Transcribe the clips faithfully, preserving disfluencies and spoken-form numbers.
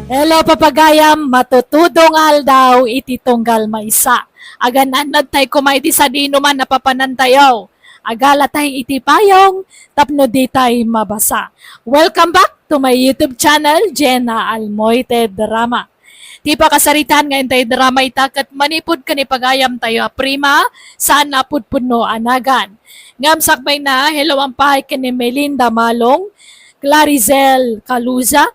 Hello, papagayam, matutudong aldaw iti tunggal maysa. Agan-annadtay koma iti sadinoman a papanantayo. Agalatay iti payong tapno ditay mabasa. Welcome back to my YouTube channel, Jenna Almoite Drama. Ti pakasaritaan nga intay drama ita ket manipud ken ni pagayam tayo a Prima, saan a pudpudno a nagan. Ngem sakbay na, hello ang pahay ken ni Melinda Malong, Clarizel Caluza,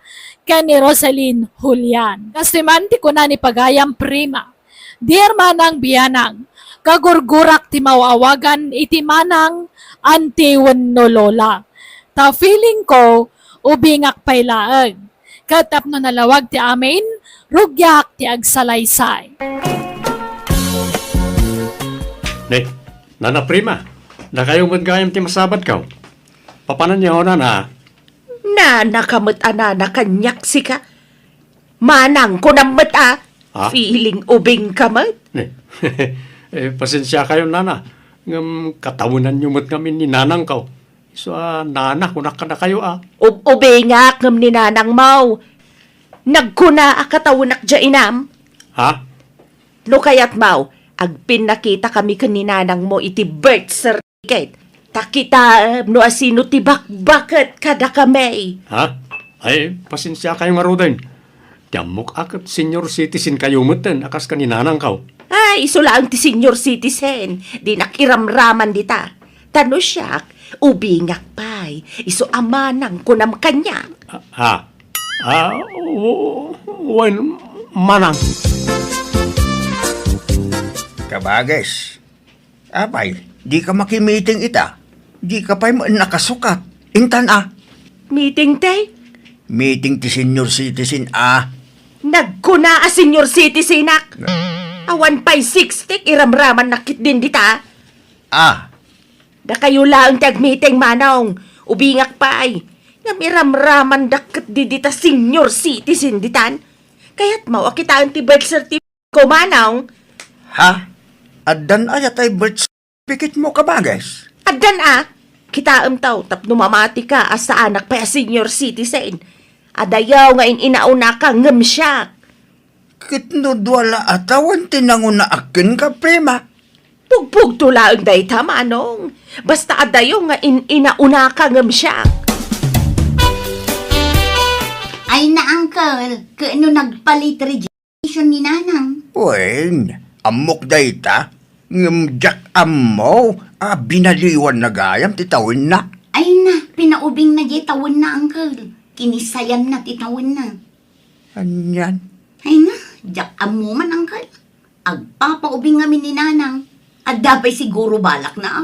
ken ni Rosaline Julian. Kastoy man ti kuna ni pagayam Prima, Dear Manang Bianang, kagurgurak ti maw-awagan iti manang, anti wenno lola. Ta feeling ko, ubingak pay laeng. Ket tapno nalawag ti amin, rugiak ti agsalaysay. Ne, Nana Prima, dakayo met gayam ti masabatko. Papananyo, Nana? Nana ka met a nana kaniak sika. Manang, kunam met a. Ha? Feeling ubing ka met. Ne. Eh, pasensiakayo, Nana. Ngem katawenanyo met ngamin ni nanangko. Isu a nana, kunak kadakayo a. Ub-, ubingak ngem ni nanangmo. Nagkuna a katawenak dia inam. Ha? No kayatmo, agpinnakitakami ken ni nanangmo iti birth certificate. Ta kitaem no asino ti bakbaket kadakami. Ha? Ay, pasensiakayo ngaruden. Ti ammok a ket senior citizen kayo metten a kas ken ni nanangko. Ay, isu laeng ti senior citizen. Dinak iramraman dita. Ta no siak, ubingak pay. Isu a manang kunam kaniak. Ah, ha? Ah, w-, wen, manang. Kabages, apay, dika makimiting ita? Dika pay met nakasukat. Intan a. Meeting ti? Meeting ti senior citizen a. Nagkuna a senior citizenak. Awan pay sixty, iramramannak ketdin dita. Ah. Dakayo laeng ti agmeeting, manong. Ubingak pay. Ngem iramramandak ketdi dita senior citizen ditan. Kayatmo a kitaen ti birth certificate ko, manong? Ha? Addan aya tay birth certificate mo, kabages? Addan a. Kitaem taw, tapno mamatika a saanak pay a senior citizen. Adayo nga in-inaunaka ngem siak. Ket no dua la a tawen ti nangunaak kenka, Prima? Pugpugto laeng dayta, manong. Basta adayo nga in-inaunaka ngem siak. Ay na, uncle, ket no nagpalit radiation ni nanang? Wen, ammok dayta, ngem diak ammo a binaliwan na gayam ti tawenna. Ay na, pinaubingna diay tawenna, uncle. Kinisayanna ti tawenna. Anian? Ay na, diak ammo man, uncle. Agpapaubing ngamin ni nanang. Adda pay siguro balakna, a.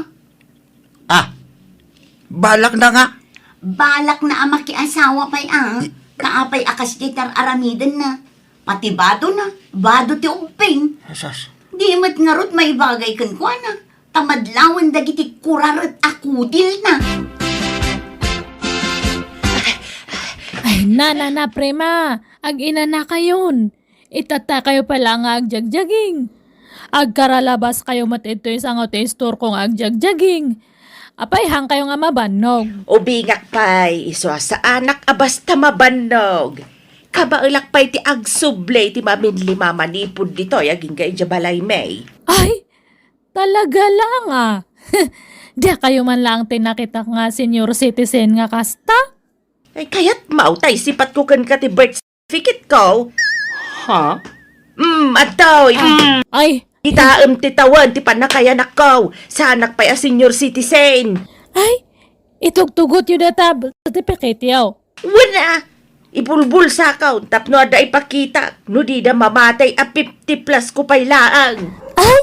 Ah, balakna nga. Balakna a makiasawa pay, a. I- Kaapay a kasdiay ti ar-aramidenna. Pati badona, bado ti ubbing. Asas. Di met ngarud maibagay kenkuana. Ta madlawen dagiti kuraret a kudilna. Ay, na, na, na, Prima. Ag-inanakayon. Itattakayo pay la nga agjagjaging. Agkaralabaskayo met ditoy sango ti istorko nga agjagjaging. Apay, haankayo nga mabannog? Ubingak pay, isu a saanak a basta mabannog. Kabaelak pay ti agsubli ti maminlima manipud ditoy agingga idiay balaymi. Ay, talaga lang, a. Diakayo man laeng ti nakitak nga senior citizen nga kasta? Ay, kayatmo tay sipatko kenka ti birth certificate ko. Ha? Mm, adtoy. Mm. Ay. Kitaem ti tawen ti pannakayanakko. Saanak pay a senior citizen. Ay, itugtugotyo dayta birth certificate-yo. Wen a, ibulbulsakon tapno adda ipakitak no dida mamatay a fifty plus ko pay laeng. Ay,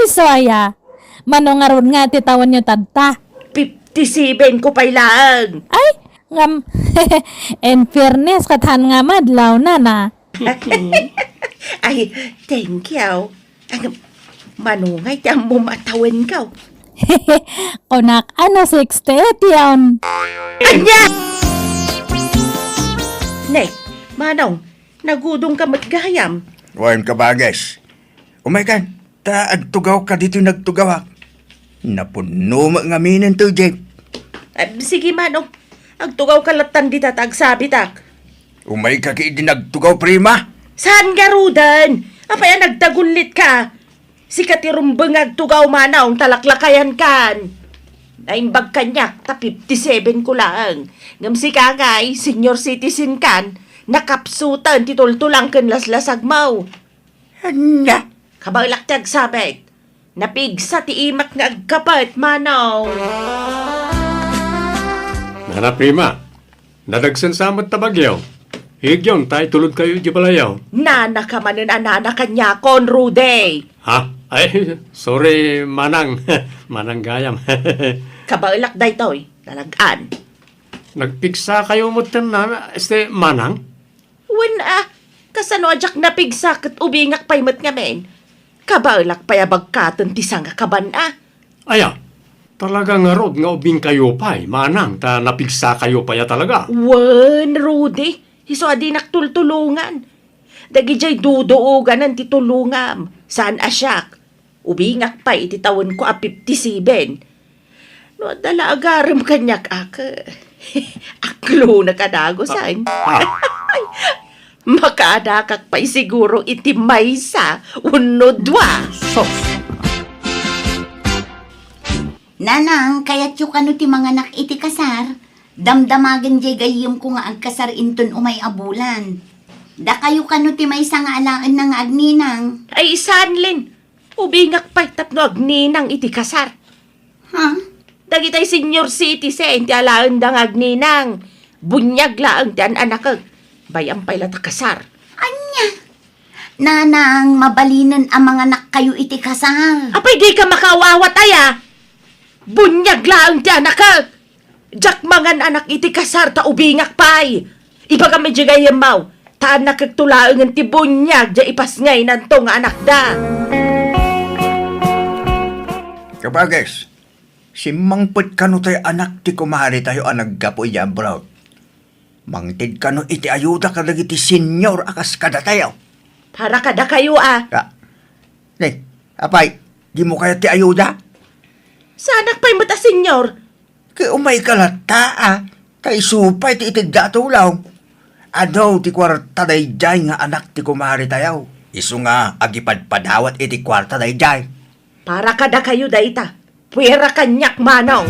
isu aya. Mano ngarud nga ti tawenyo tatta? Fifty-seven ko pay laeng. Ay, ngem, in fairness, ket haan nga madlaw, nana. Ay, thank you. Ay, manungay ti ammom a tawenko? Kunak, ano, sixty-eight yon. Ania? Ne, manong, nagudong ka met gayam. Wen, kabages. Umaykan, ta agtugawka ditoy nagtugawak. Napunno met ngamin ti jeep. Ah, sige, manong. Agtugawka lattan dita ta agsabitak. Umayka ketdi nagtugaw, prima? Saan ngaruden? Apay a nagdagullitka? Sika ti rumbeng nga agtugaw, manong, ta laklakayankan. Naimbag kaniak ta fifty-seven ko laeng. Ngem sika ngay, senior citizen kan, nakapsuten ti tultulang ken laslasagmo. Ania? Kabaelak ti agsabit. Napigsa ti imak nga agkapet, manong. Nana, prima, nadagsen sa met ta bagyo. Igyon, ta itulodkayo idiay balayo. Nanaka manen a nana kaniakon, Rudy. Ha? Ay, sorry, manang. Manang gayam. Kabaelak daytoy, nalag-an. Nagpigsakayo met ken nana, este, manang? Wen a, kasano a diak napigsa ket ubingak pay met ngamin? Kabaelak pay a bagkaten ti sangakaban a. Aya, talaga ngarud nga ubingkayo pay, manang, ta napigsakayo pay a talaga. Wen, Rudy, isu a dinak tultulongan. Dagidiay duduoganan ti tulongam, saan a siak. Ubingak pay iti tawenko a fifty-seven. No adda la agarem kaniak a, ke, aklonak a dagusen. Ah, ah. Makaadakak pay siguro iti maysa wenno dua. Sus! Nanang, kayatyo kano ti manganak iti kasar? Damdamagen diay gayyemko nga agkasar inton umay a bulan. Dakayo kano ti maysa nga alaenna nga agninang? Ay, saan, Len. Ubingak pay tapno agninang iti kasar. Ha? Dagitay senior citizen ti alaenda nga agninang. Buniag laeng ti an-anakek. Bay-am pay la ta kasar. Ania? Nanang, mabalinen a manganakkayo iti kasar. Apay, dika makaaw-awat aya? Buniag laeng ti anakek. Diak mangan-anak iti kasar ta ubingak pay. Ibagam idiay gayyemmo, ta annakekto laengen ti buniag diay ipasngaynanto nga anakda. Kabages, simmangpet kano tay anak ti kumaretayo a naggapu idiay abroad? Mangted kano iti ayuda kadagiti senior a kas kadatayo? Para kadakayo a. Ah, ne, apay, dimo kayat ti ayuda? Saanak pay met a senior. Ket umayka latta a, ta isu pay ti itedda a tulong. Adu ti kuarta daydiay nga anak ti kumaretayo. Isu nga agipadpadawat iti kuarta daydiay. Para kadakayo dayta. Puera kaniak, manong.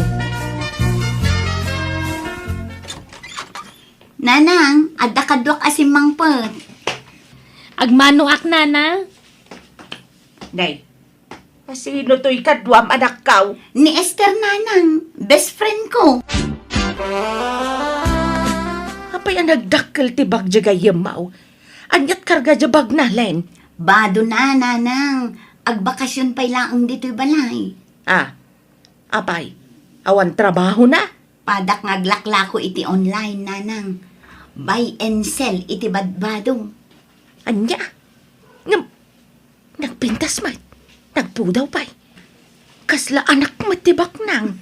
Nanang, adda kaduak a simmangpet. Agmanoak, nana. Nay, Asino toy kaduam, anakko? Ni Esther, nanang, best friend ko. Apay a nagdakkel ti bag diay gayyemmo? Aniat karga diay bagna, Len? Bado na, nanang. Agbakasyon pay laeng ditoy balay. Ah, apay, awan trabahona? Padak nga aglaklako iti online, nanang. Buy and sell iti badbado. Ania? Ngem, nagpintas met. Nagpudaw pay. Kasla anak met ti baknang.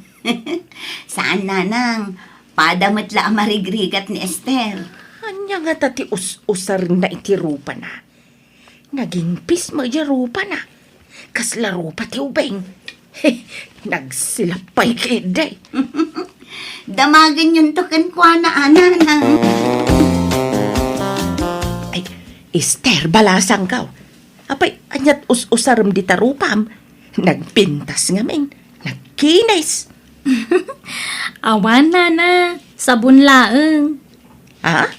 Saan, nanang. Pada met la a marigrigat ni Esther. Ania ngata ti us-usarenna iti rupana? Nagingpis met diay rupana. Kasla rupa ti ubing. Nagsilap pay ketdi. Damagenyonto kenkuana, a, nanang. Ay, Esther, balasangko. Apay, aniat us-usarem dita rupam? Nagpintas ngamin. Nagkinis. Awan, nana. Sabon laeng. Ha?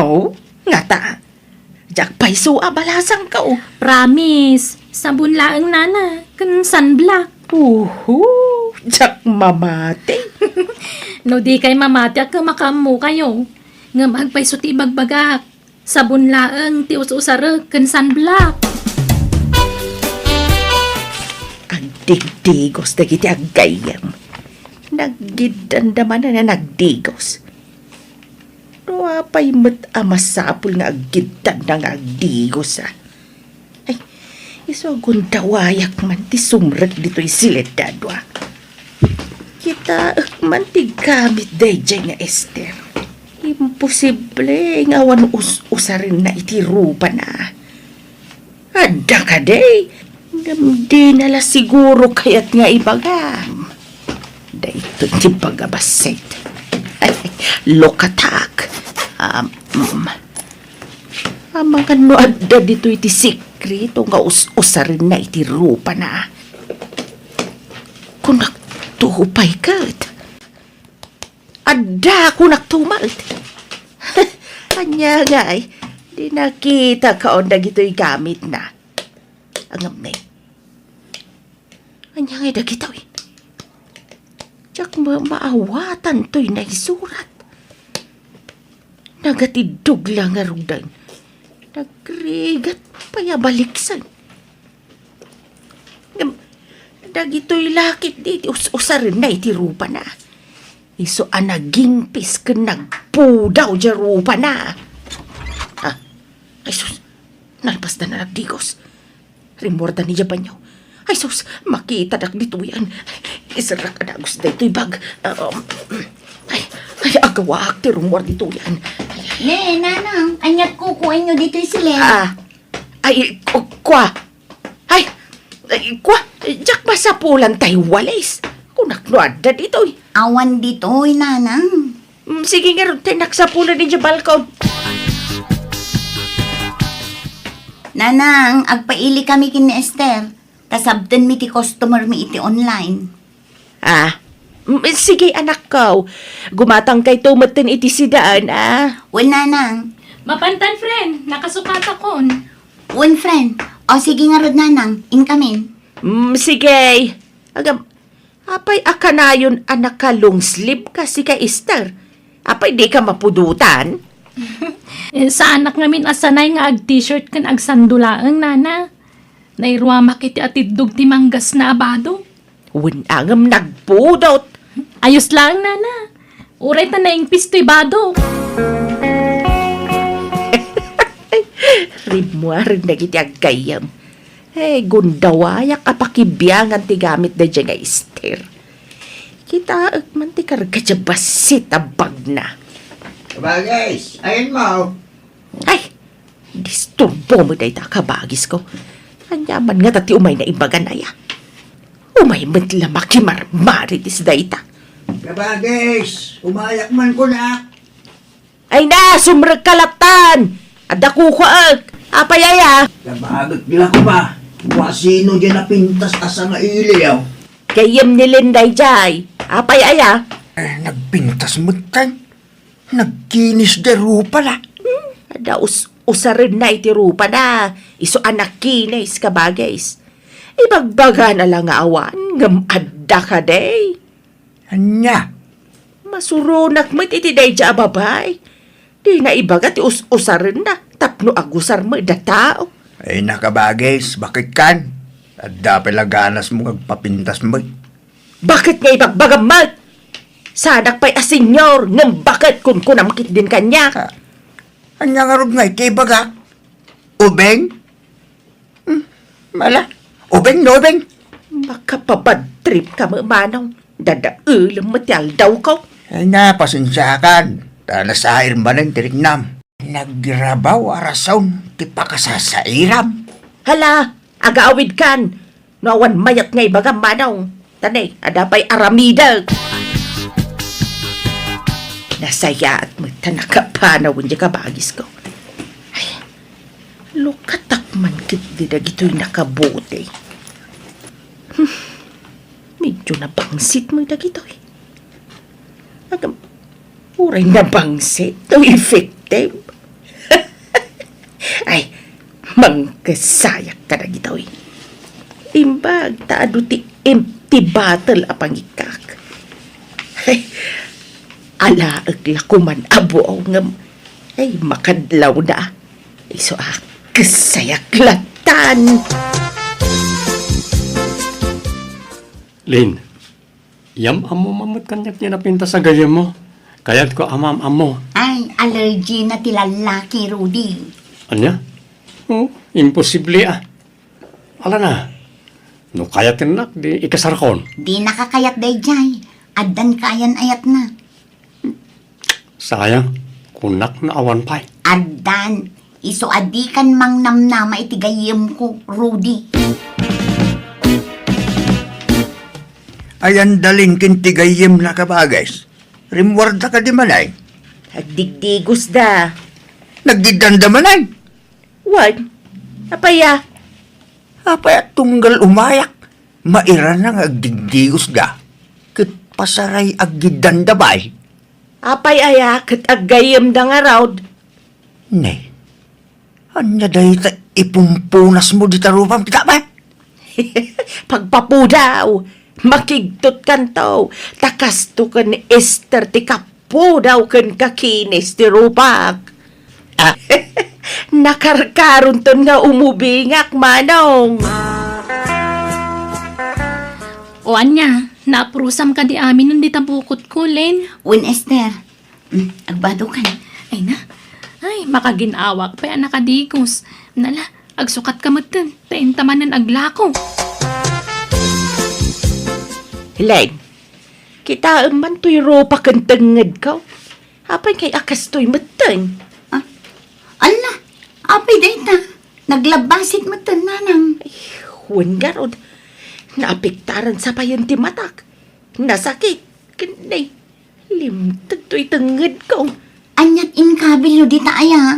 Oh, ngata. Diak pay isu a balasangko. Promise. Sabon laeng, nana. Ken sunblock. Uhu, diak mamati. No dikay mamati, agka makaammokayo. Ngem agpayso ti ibagbagak. Sabon laeng ti us-usarek ken sunblock. Agdigdigos dagiti aggayyem. Naggiddanda manen a nagdigos. No apay met a masapul nga aggiddanda nga agdigos, a? Ay, isu a gundawayak man ti sumrek ditoy sileddad, a. Kitaek man ti gamit daydiay nga Esther. Imposible nga awan us-usarenna iti rupana. Adda kadi, ngem dina la siguro kayat nga ibagam. Daytoy ti bagabassit. Lokatag. Um, mm. Amangan no adda ditoy ti sikreto nga us-usarenna iti rupana. Kunak to pay ket. Adda kunak to met. Ania ngay, di nakita kaon dagitoy gamitna. Ngem ni. Ania ngay dagitoy? Diak ma-, maawatan toy naisurat. Nagatiddog la ngaruden. Nagrigat pay a baliksen. Ngem, dagitoy la ketdi ti us-usarenna iti rupana. Isu a nagingpis ken nagpudaw diay rupana. Ah, ay sus, nalpasda a nagdigos. Rimmuarda idiay banio. Ay sus, makitadak ditoyen. Iserrak a dagus daytoy bag. Um, ay, ay, agawaak ti rummuar ditoyen. Ay, ay. Ne, nanang, aniat kukuenyo ditoy sileng? Ah, ay, ku-, kua. Ay, ay, kua, diak masapulan tay walis. Kunak no adda ditoy. Awan ditoy, nanang. Mm, sige ngarud, tay naksapulan idiay balkon. Nanang, agpaili kami ken ni Esther. Ta sabtenmi ti customer mi iti online. Ah, mm, sige, anakko. Gumatangkayto metten iti siudad, ah. Wen, nanang. Mapantan, friend. Nakasukatakon. Wen, friend. O, sige ngarud, nanang. Inkamin. Mm, sige. Agam, apay a kanayon a naka-long sleeve ka, sika, Esther? Apay dika mapudotan? Eh, saanak ngamin a sanay nga ag-t-shirt ken agsando laeng, nana. Nairuamak iti atiddog ti manggasna a bado. Wen, ngem nagpudot. Ayos laeng, nana. Uray ta naingpis toy bado. Rimmuaren dagiti aggayyem. Eh, gundawayak a pakibiangan ti gamit daydiay nga Esther. Kitaek man ti karga diay bassit a bagna. Kabagis, ayanmo. Ay, disturbo met dayta, kabagisko. Ania man ngata ti umayna ibagan aya? Umay met la makimarmarites dayta. Kabagis, umayak man kunak. Ay na, sumrekka lattan! Adda kukuaek. Apay aya? Kabagik la koma. Kua sino diay napintas a sangailiw? Gayyem ni Len daydiay. Apay aya? Eh, nagpintas metten. Nagkinis diay rupana. Hmm, adda us-, usarenna iti rupana. Isu a nagkinis, kabagis. Ibagbagana la nga awan, ngem adda kadi. Ania? Masuronak met iti daydiay a babai. Dina ibaga ti us-usarenna tapno agusar met da tao. Ay, nakabagis, baket kan? Adda pay la ganasmo nga agpapintas met. Baket nga ibagbagam met? Saanak pay a senior, ngem baket kunkunam ketdin kaniak. Ah, ania ngarud nga iti ibagak? Ubing? Hmm, mala. Ubing no ubing. Makapabad trip ka met, manong. Dadaelem met ti aldawko. Ay na, pasensiakan. Ta nasair manen ti riknam. Nagrabaw a rason ti pakasasairam. Hala, agaawidkan. No awan mayat nga ibagam, manong. Ta ne, adda pay aramidek. Nasayaat met ta nakapanawen diay kabagisko. Ay, lukatak man ketdi dagitoy nakabuti. Hmm, medyo nabangsit met dagitoy. Agam, uray nabangsit, no effective. Ay, mangkesayak kadagitoy. Imbag ta adu ti empty bottle a pangikak. Ay, alaek la koman a buaw ngem, ay, makadlawna. Isu a kesayak lattan. Lin, yam-ammo man met kaniak ti napintas a gayyemmo. Kayatko a maam-ammo. Ay, allergy na ti lallaki, Rudy. Ania? Oh, imposible a. Ala na. No kayatennak, di ikasarkon. Dinaka kayat daydiay. Addan kayan ayatna. Sayang, kunak no awan pay. Addan, isu a dikan mangnamnama iti gayyemko, Rudy. Ayan dalin ken ti gayyemna, kabages. Rimmuarda kadi manen? Agdigdigosda. Naggiddanda manen? Wen. Apay a? Apay a tunggal umayak? Mairana nga agdigdigosda. Ket pasaray aggiddanda, bay. Apay aya ket aggayemda ngarud? Ne. Ania dayta ipumpunasmo dita rupam, kita, bay? Pagpapudaw, makigtotkanto, ta kasto ken ni Esther ti kapudaw ken kakinis ti rupak. Ah. Nakarkaronton nga umubingak, Manong. O ania, naprusam kadi amin dita bukotko, Len? Wen, Esther. Mm, agbado kan. Ay na. Ay, makagin-awak pay a nakadigos. Nala, agsukat ka metten, ta inta manen aglako. Len, kitaem man toy rupak ken tengngedko. Apay ngay a kastoy metten? Ah, ala, apay dayta? Naglabbasit metten, nanang. Ay, wen ngarud. Naapektaran sa payen ti matak. Nasakit. Ken, nay, limted toy tengngedko. Aniat inkabilyo dita aya?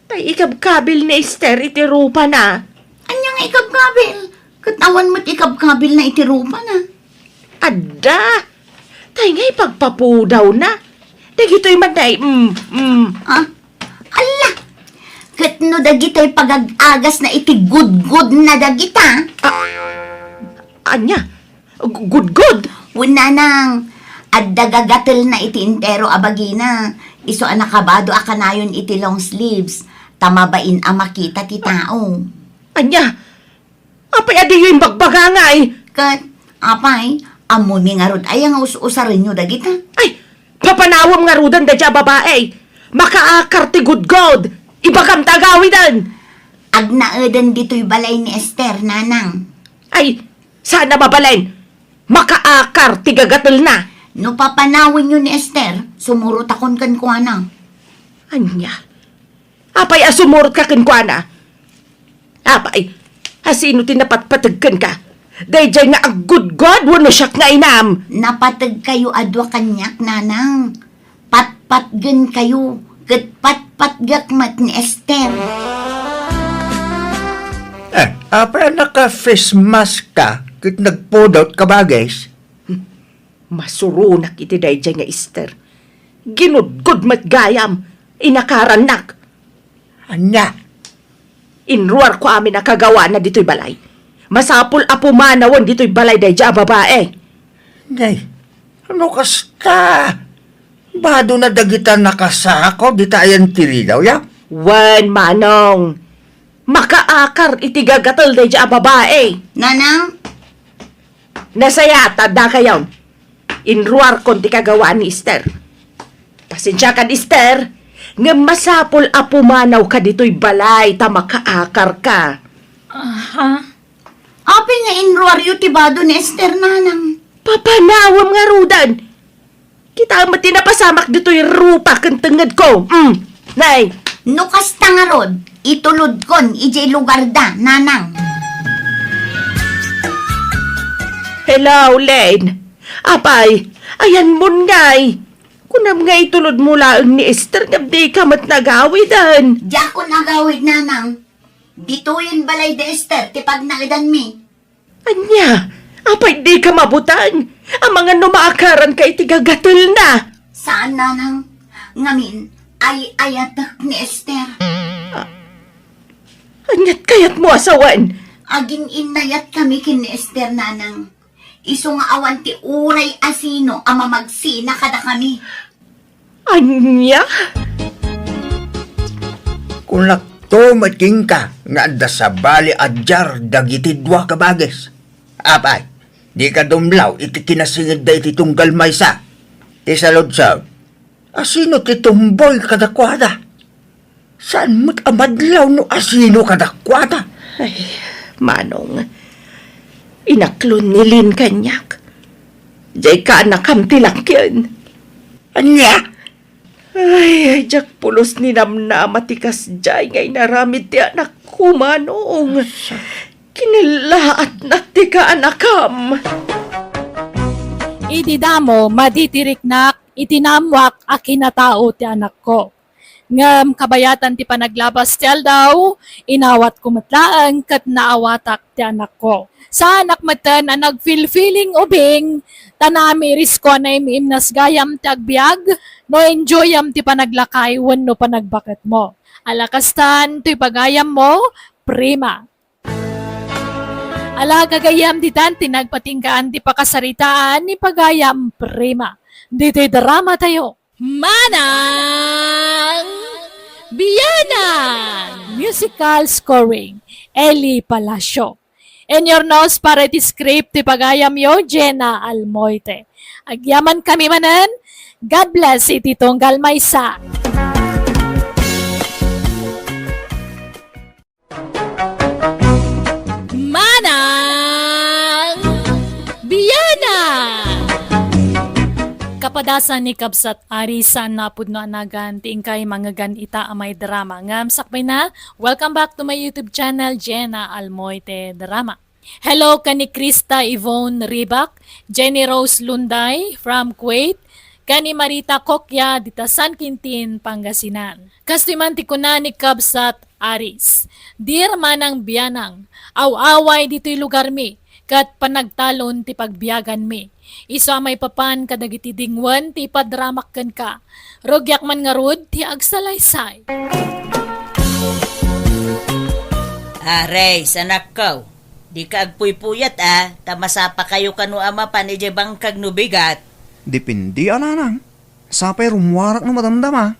Tay ikabkabil ni Esther iti rupana. Ania nga ikabkabil? Ket awan met ikabkabilna iti rupana. Adda! Tay nga ipagpapudawna. Dagitoy man, day, mm, mm. Ah, ala! Ket no dagitoy pagag-agasna iti gudgodna dagita? Ah, ania? Gu-, gudgod? Wen, nanang, adda gagatelna iti entero a bagina. Isu a nakabado a kanayon iti long sleeves, ta mabain a makita ti tao. Ania? Apay a diyo imbagbaga ngay? Ket, apay, ammomi ngarud aya nga us-usarenyo dagita? Ay, papanawem ngaruden daydiay a babai. Makaakar ti gudgod. Ibagam ta agawiden. Agnaeden ditoy balay ni Esther, nanang. Ay, saan a mabalin? Makaakar ti gagatelna. No papanawenyo ni Esther, sumurotakon kenkuana. Ania? Apay a sumurotka kenkuana? Apay, asino ti napatpateg kenka? Daydiay nga aggudgod wenno siak nga inam? Napategkayo a dua kaniak, nanang. Patpatgenkayo, ket patpatgek met ni Esther. Eh, apay a naka-face mask ka ket nagpudot ka, Bages? Masuronak iti daydiay nga Esther. Ginudgod met gayam, inakarannak. Ania? Inruarko amin a kagawana ditoy balay. Masapul a pumanawen ditoy balay daydiay a babai. Nay, no kasta, badona dagita nakasako dita ayan ti ridaw, ya? Wen, Manong. Makaakar iti gagatel daydiay a babai. Nanang? Nasayaat, addakayon. Inruarkon ti kagawaan ni Esther. Pasensiakan, Esther, ngem masapul a pumanawka ditoy balay ta makaakarka. Aha. Apay nga inruaryo ti bado ni Esther, nanang? Papanawem ngaruden. Kitaem met ti napasamak ditoy rupak ken tengngedko. Mm. Nay. No kasta ngarud, itulodkon idiay lugarda, nanang. Hello, Len. Apay, ayanmon ngay. Kunam nga itulodmo laeng ni Esther ngem dika met nagawiden. Diakon agawid, nanang. Ditoyen balay da Esther ti pagnaedanmi. Ania? Apay dika mabuteng? Amangan no maakaranka iti gagatelna. Saan, nanang. Ngamin, ay-ayatek ni Esther. Ah, aniat kayatmo a sawen? Agin-innayatkami ken ni Esther, nanang. Isu nga awan ti uray a sino a mamagsina kadakami. Ania? Kunakto met kenka nga adda sabali a diar dagiti dua ka Bages. Apay, dika dumlaw iti kinasingedda iti tunggal maysa. Ti saludsod, asino ti tumboy kadakuada? Saan met a madlaw no asino kadakuada? Ay, Manong, inaklon ni Lin kaniak. Diay kaanakam ti lakyen. Ania? Ay, ay, diak pulos ninamnama ti kasdiay nga inaramid ti anakko, Manong. Kinellaatnak ti kaanakam. Idi damo, madi ti riknak. iti naammoak a kinatao ti anakko. Ngem kabayatan ti panaglabas ti aldaw, inawatko met laeng ket naawatak ti anakko. Saanak metten a nagfilfiling ubing, ta naam-irisko a naim-imnas gayam ti agbiag, no enjoyam ti panaglakay wenno panagbaketmo. Ala kastan, toy pagayammo, Prima. Ala, gagayyem, ditan ti nagpatinggaan ti pakasaritaan ni pagayam Prima. Ditoy drama tayo. Manang Bianang! Musical scoring, Eli Palacio. In your nose para iti script ti pagayamyo, Jenna Almoite. Agyaman kami manen, God bless iti tunggal maysa. Manang Bianang! Kapadasan ni Kabsat Ari, saan a pudno a nagan ti inkay mangngegan ita a may drama. Ngem sakbayna, welcome back to my YouTube channel, Jenna Almoite Drama. Hello ken ni Krista Yvonne Ribak, Jenny Rose Lunday from Kuwait, ken ni Marita Kokya dita San Quintin, Pangasinan. Kastoy man ti kuna ni Kabsat Aris, "Dear Manang Bianang, aw-away ditoy lugarmi, ket panagtalon ti pagbiaganmi. Isu a maipapan kadagiti dingwen ti ipadramak kenka. Rugiak man ngarud ti agsalaysay." Aray, sanakkaw. Dika agpuypuyat, a, ta masapakayo kano a mapan idiay bangkag no bigat. Depende a, nanang. Sapay rummuarak no madamdama.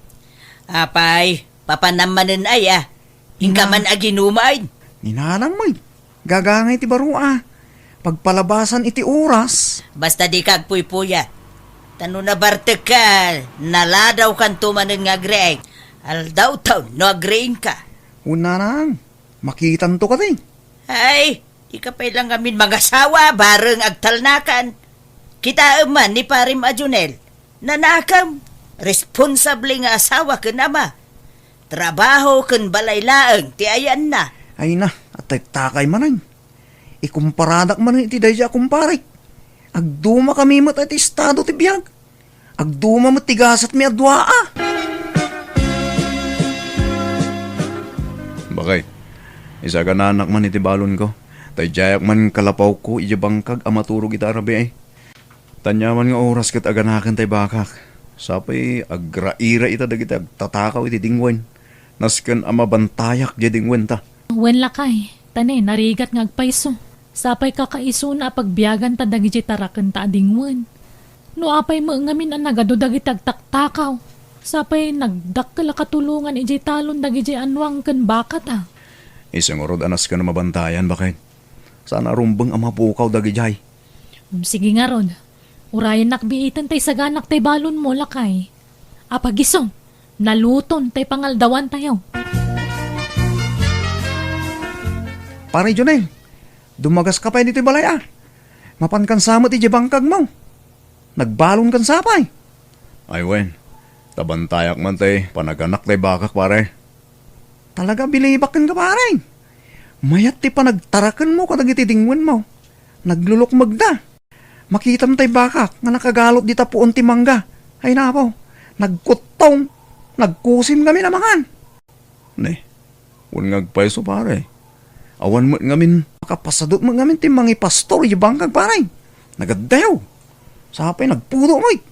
Apay, papanam manen aya. Inka man aginuman. Ni nanang met. Gagangay ti baro a. Pagpalabasan iti oras. Basta dika agpuypuyat. Ta no nabartekka, naladawkanto manen nga agriing. Aldaw taon no agriingka. Wen, nanang. Makitanto kadi. Ay, dika pay la ngamin mangasawa, bareng agtalnakan. Kitaem man ni Parem a Jonel. Nanakem, responsable nga asawa ken ama. Trabaho ken balay laeng ti ayanna. Ay na, atektakay manen. Ikumparadak manen iti daydiay a kumparek. Agdumakami met iti estado ti biag. Agduma met ti gasatmi a dua a. Bakay, isagananak man iti balonko. Ta idiayak man kalapawko idiay bangkag a maturog ita a rabii. Ta aniaman nga oras ket aganaken tay bakak. Sapay agraira ita dagiti agtatakaw iti dingwen. Nasken a mabantayak diay dingwenta. Wen lakay, ta ne, narigat nga agpayso. Sapay kakaisuna a pagbiaganta dagidiay tarakenta a dingwen. No apay met ngamin a nagadu dagiti agtaktakaw, sapay nagdakkel a katulongan idiay talon dagidiay annuang ken bakata. Isu ngarud a nasken a mabantayan, baket. Saan a rumbeng a mapukaw dagidiay. Um, sige ngarud. Urayennak biiten tay saganak tay balonmo, lakay. Apagiso, naluton tay pangaldawantayo. Pare Jonel, dumagaska pay ditoy balay a. Mapankan sa met idiay bangkagmo. Nagbalonkan sa pay. Ay wen, ta bantayak man tay panaganak tay bakak, pare. Talaga bilibak kenka, pare. Mayat ti panagtarakenmo kadagiti dingwenmo. Naglulukmegda. Makitam tay bakak nga nakagalot dita puon ti mangga. Ay napo, nagkuttong. Nagkusim ngamin a mangan. Ne, wen nga agpayso, pare. Awan met ngamin. Makapasadut met ngamin ti mangipastor idiay bangkag, pare. Nagaddayo. Sapay nagpudo met.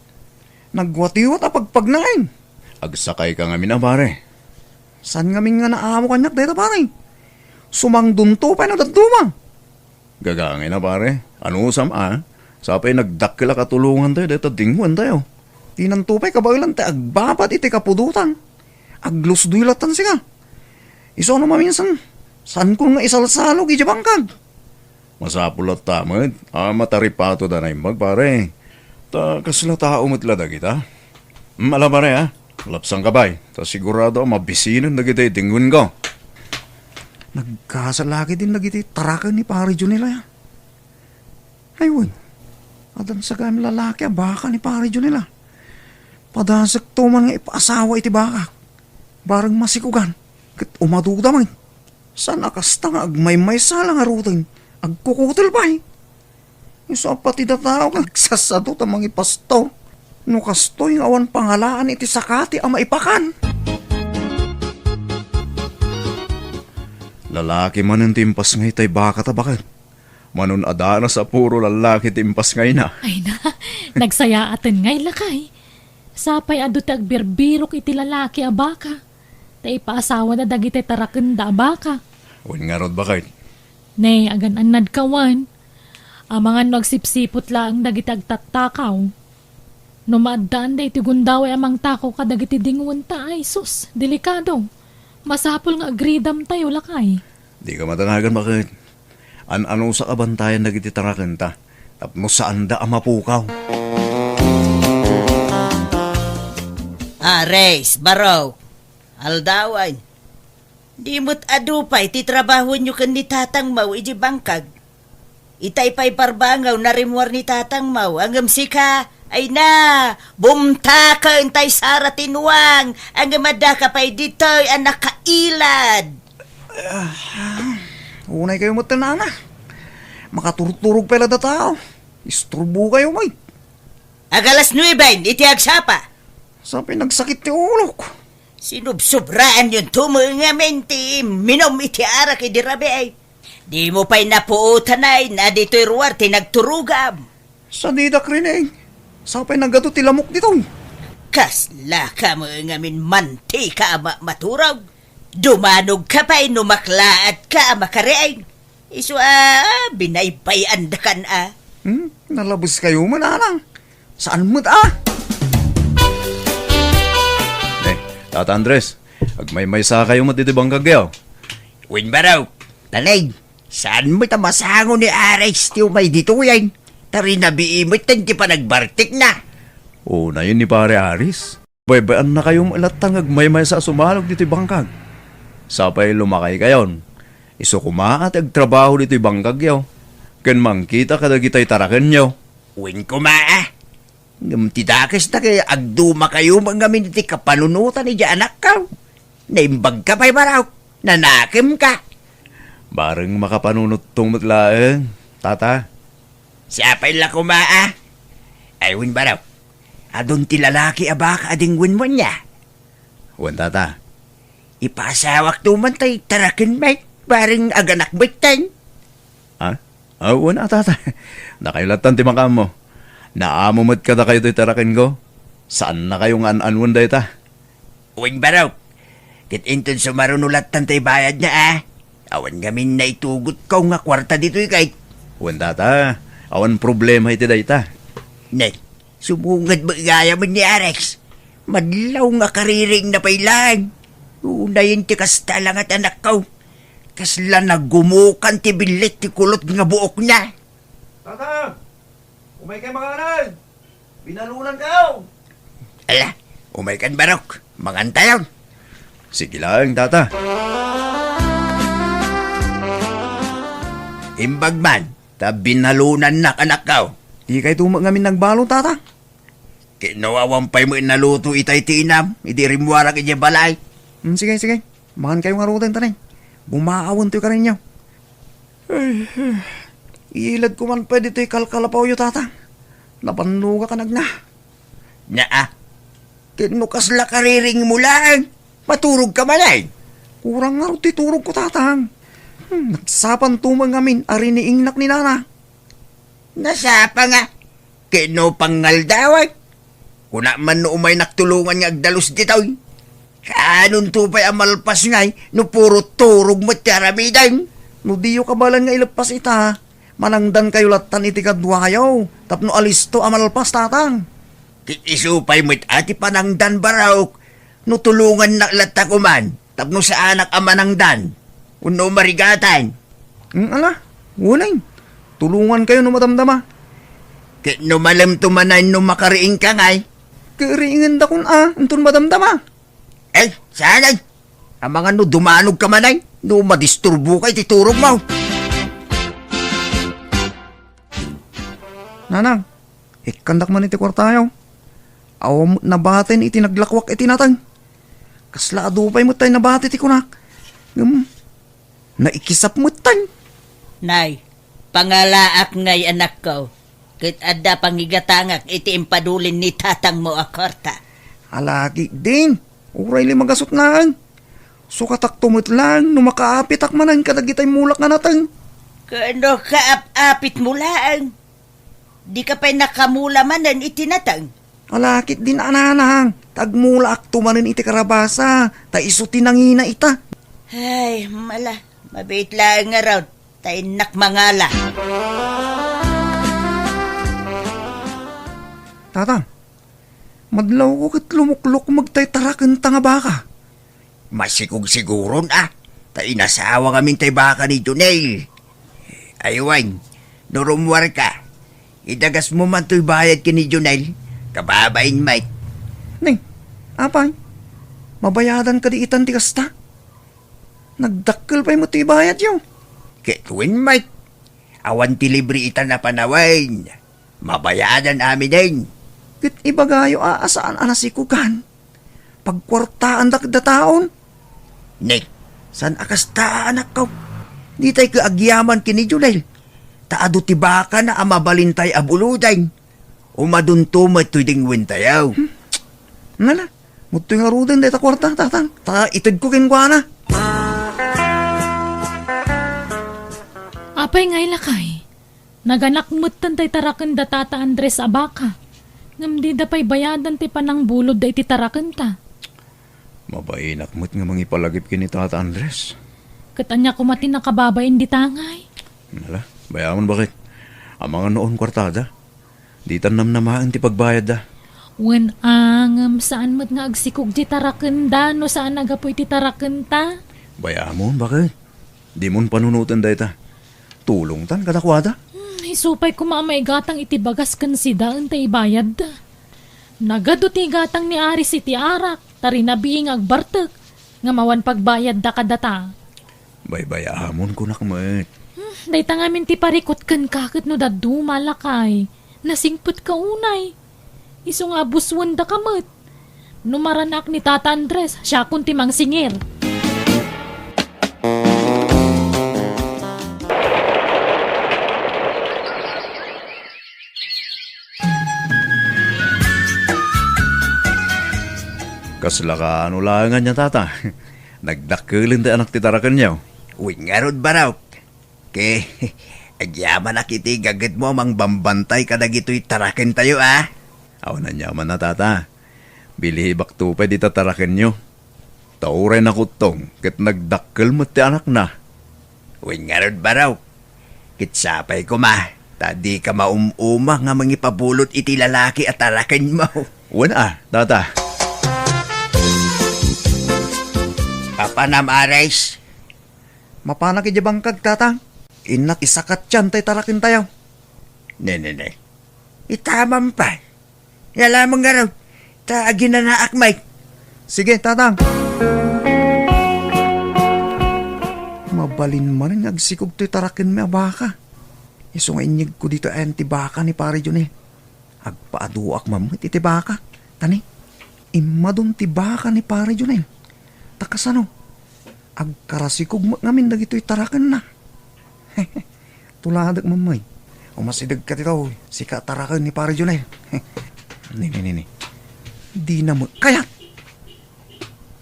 Nagwatiwat a pagpagnain. Agsakayka ngamin a, pare. Saan ngamin nga naamo kaniak dayta, pare? Sumangdonto pay no dadduma. Gagangayna, pare. Anusam a, sapay nagdakkel a katulongantayo dayta dingwentayo. Dinanto pay kabaelan ti agbabad iti kapudotan. Aglusdoy lattan sika. Isu no maminsan, saankon nga isalsalog idiay bangkag. Masapul latta met a mataripatoda naimbag, pare. Ta kasla tao met la dagita. Mm, ala, pare, a. Lapsangka pay, ta sigurado a mabisinen dagiti dingwenko. Nagkasala ketdin dagiti taraken ni Pare Jonel aya. Ay wen, addan sa gayam lalaki a baka ni Pare Jonel a. Padasekto man nga ipaasawa iti bakak. Bareng masikugan, ket umaduda met. Saan a kasta nga agmaymaysa la ngaruden, agkukutel pay. Isu a pati dataw nga agsasado ta mangipastor. No kastoy nga awan pangalaan iti sakati a maipakan. Lalaki manen ti impasngay tay baka ta baket. Manon a danas a puro lalaki ti impasngayna. Ay na, nagsayaaten ngay lakay. Sapay adu ti agbirbirok iti lalaki a baka. Ta ipaasawana dagiti tarakenda a baka. Wen ngarud baket. Ne, agan-annadka wen. Amangan no agsipsipot laeng dagiti agtattakaw. No maaddaan daytoy gundaway a mangtakaw kadagiti dinguenta, ay sus, delikado. Masapul nga agridamtayo, lakay. Dika madanagan, baket. An-anusak a bantayan dagiti tarakenta tapno saanda a mapukaw. Ares, Barok, aldawan. Di met adu pay ti trabahoenyo ken ni tatangmo iti bangkag. Itay pay barbangaw narimmuar ni tatangmo, ngem sika, ay na, bumtaken tay sara ti nuang, ngem addaka pay ditoy a nakailad. Ah, unay kayo met, nana. Makaturturog pay la dataw. Isturbo kayo, may. Ag alas nuebe iti agsapa. Sapay nagsakit ti ulok. Sinubsubraanyo to met ngamin ti minum iti arak idi rabii. Dimo pay napuotanay na ditoy ruar ti nagturogam. Sadidak rin, eh. Sapay nagadu ti lamok ditoy. Kasla ka met ngamin mantika a ma-, maturog. Dumanogka pay no maklaatka a makariing. Isu a binaybayandakan a. Hmm? Nalabes kayo man, anang. Saan met a? Eh, Tata Andres, agmaymaysa kayo met iti bangkagyo. Wen, Barok, tanay, saan met a masango ni Ares ti umay ditoyen? Ta rinabii met ti panagbartekna. Unayen ni Pare Ares. Baybay-annakayo met latta nga agmaymaysa a sumalog ditoy bangkag. Sapay lumakaykayon. Isu koma a ti agtrabaho ditoy bangkagyo, ken mangkita kadagitay tarakenyo. Wen koma a. Ngem ti dakes ta ket agdumakayo met ngamin iti kapanunotan idiay anakko. Naimbagka pay, Barok. Nanakemka. Bareng makapanunotto met laeng, Tata. Sapay la koma a. Ay, wen, Barok. Adun ti lalaki a baka a dingwen mo nia? Wen, Tata. Ipasawak to man tay taraken met, bareng aganak met ten. Ha? Ah, wen a, Tata. Dakayo lattan ti makaammo. Naamo met kadakayo toy tarakenko. Saannakayo nga an-anuen dayta. Wen, Barok. Ket inton sumaruno lattan tay bayadna a. Awan ngamin naitugotko nga kuarta ditoy ket. Wen, Tata. Awan problema iti dayta. Ne, sumunged met gayam ni Ares. Madlaw nga kaririingna pay laeng. Unayen ti kasta la nga ti anakko. Kasla nagumukan ti billit ti kulot nga buokna. Tata! Umaykayo mangan! Binalonankayo! Ala, umaykan, Barok. Mangantayon. Sige laeng, Tata. Imbag man, ta binalonannak, anakko. Dikayto met ngamin nagbalo, Tata. Ket no awan pay met naluto itay ti inam, idi rimmuarak idiay balay. Hmm, sige, sige. Mangankayo ngaruden, tanay. Bumaawentoy kadakayo. Ay, iyilad ko man pay ditoy kalkalapawyo, Tata. Napannogak a nagna. Naa. Ket no kasla kaririingmo laeng, maturogka manen. Kurang ngarud ti turogko, Tatang. Hmm, nagsapa met ngamin a riniingnak ni Nana. Nasapa nga. Ket no pangaldawan, kuna man no umaynak tulongan nga agdalus ditoy. Kaanonto pay a malpas ngay no puro turog met ti aramiden? No diyo kabaelan nga ileppas ita, manangdankayo lattan iti kaduayo tapno alisto a malpas, Tatang. Ket isu pay met a ti panangdan, Barok, no tulongannak latta koma tapno saanak a manangdan wenno marigatan. Mm, ala, unayen. Tulongankayo no madamdama. Ket no malemto manen no makariingka ngay? Ket riingenda kon a, inton madamdama. Ay, saan ay? Amangan no dumanogka manen no madisturboka iti turogmo. Nanang, ikkandak man iti kuartayo. Awan met nabatin iti naglakuak iti nateng. Kasla adu pay met tay nabati ti kunak. Ngem, naikisap met tay. Nay, pangalaak ngay, anakko. Ket adda pangigatangak iti impadulin ni tatangmo a kuarta. Ala ketdin, uray limagasut laeng. Sukatakto met laeng no makaapitak manen kadagitay mulak nga nateng. Ket no kaap-apitmo laeng, dika pay nakamula manen iti nateng. Ala ketdin, nanang, ta agmulaakto manen iti karabasa, ta isu ti nangina ita. Ay, mala, mabiit laeng ngarud, ta innak mangala. Tatang, madlawko ket lumuklukmeg tay tarakenta nga baka. Masikog siguron a, ta inasawa ngamin tay baka ni Jonel. Ay wen, no rummuarka, idagasmo man toy bayad ken ni Jonel, kababain met. Ni, apay, mabayadan kadi itan ti kasta? Nagdakkel pay met ti bayadyo. Ket wen met, awan ti libre itan a panawen. Mabayadan aminen. Ket ibagayo a, a saan a nasikogan. Pagkuartaanda ket dataon. Ni, saan a kasta, anakko? Ditay ket agyaman ken ni Jonel. Ta adu ti bakana a mabalintay a buloden. Umadunto met toy dingwentayo. Hmm. Nala, mudtoy ngaruden dayta kuarta, tatang. Ta itedko kenkuana. Apay ngay, lakay? Naganak metten tay taraken da Tata Andres a baka. Ngem dida pay bayadan ti panangbulodda iti tarakenta. Mabainak met nga mangipalagip ken ni Tata Andres. Ket ania koma ti nakababain dita ngay? Nala, bayamon, baket. Amangan no awan kuartada. Ditan namnamaen ti pagbayadda. Wen a, ngem saan met nga agsikog ti tarakenda no saan a gapu iti tarakenta. Bayamon, baket. Dimon panunoten dayta. Tulongtan kadakuada. Hmm, isu pay koma a maigatang iti bagas ken sidaen ta ibayadda. Nagadu ti igatang ni Aris iti arak, ta rinabii nga agbartek, ngem awan pagbayadda kadata. Baybay-amon kunak met. Hmm, dayta ngamin ti parikut kenka ket no dadduma, lakay. Nasingpetka unay. Isu nga abuswendaka met. No maranak ni Tata Andres, siakon ti mangsingir. Kasla kaano laeng ania, Tata? Nagdakkelen ti anak ti tarakenyo? Wen ngarud, Barok. Ke, agyamanak iti gagetmo a mangbambantay kadagitoy tarakentayo, a? Awan aniamanna, Tata. Bilibakto pay dita tarakenyo. Ta uray nakuttong ket nagdakkel met ti anakna. Wen ngarud, Barok. Ket sapay koma, ta dika maum-uma nga mangipabulod iti lalaki a tarakenmo. Wen a, Tata. Papanam, Aris? Mapanak idiay bangkag, Tatang. Innak isakatyan tay tarakentayo. Ne, ne, ne. Itamam pay. Nia la man ngarud, ta aginanaak met. Sige, Tatang. Mabalin manen nga agsikog toy tarakenmi a baka. Isu nga inyegko ditoy ayan ti baka ni Pare Jonel. Agpaaduak man met iti baka. Ta ni, immadun ti baka ni Pare Jonel. Ta kasano? Agkarasikog met ngamin dagitoy tarakenna. Tuladek, Mammay. Umasidegka ditoy, sika a taraken ni Pare Jonel. Ni, ni, ni, ni. Dina met kayat.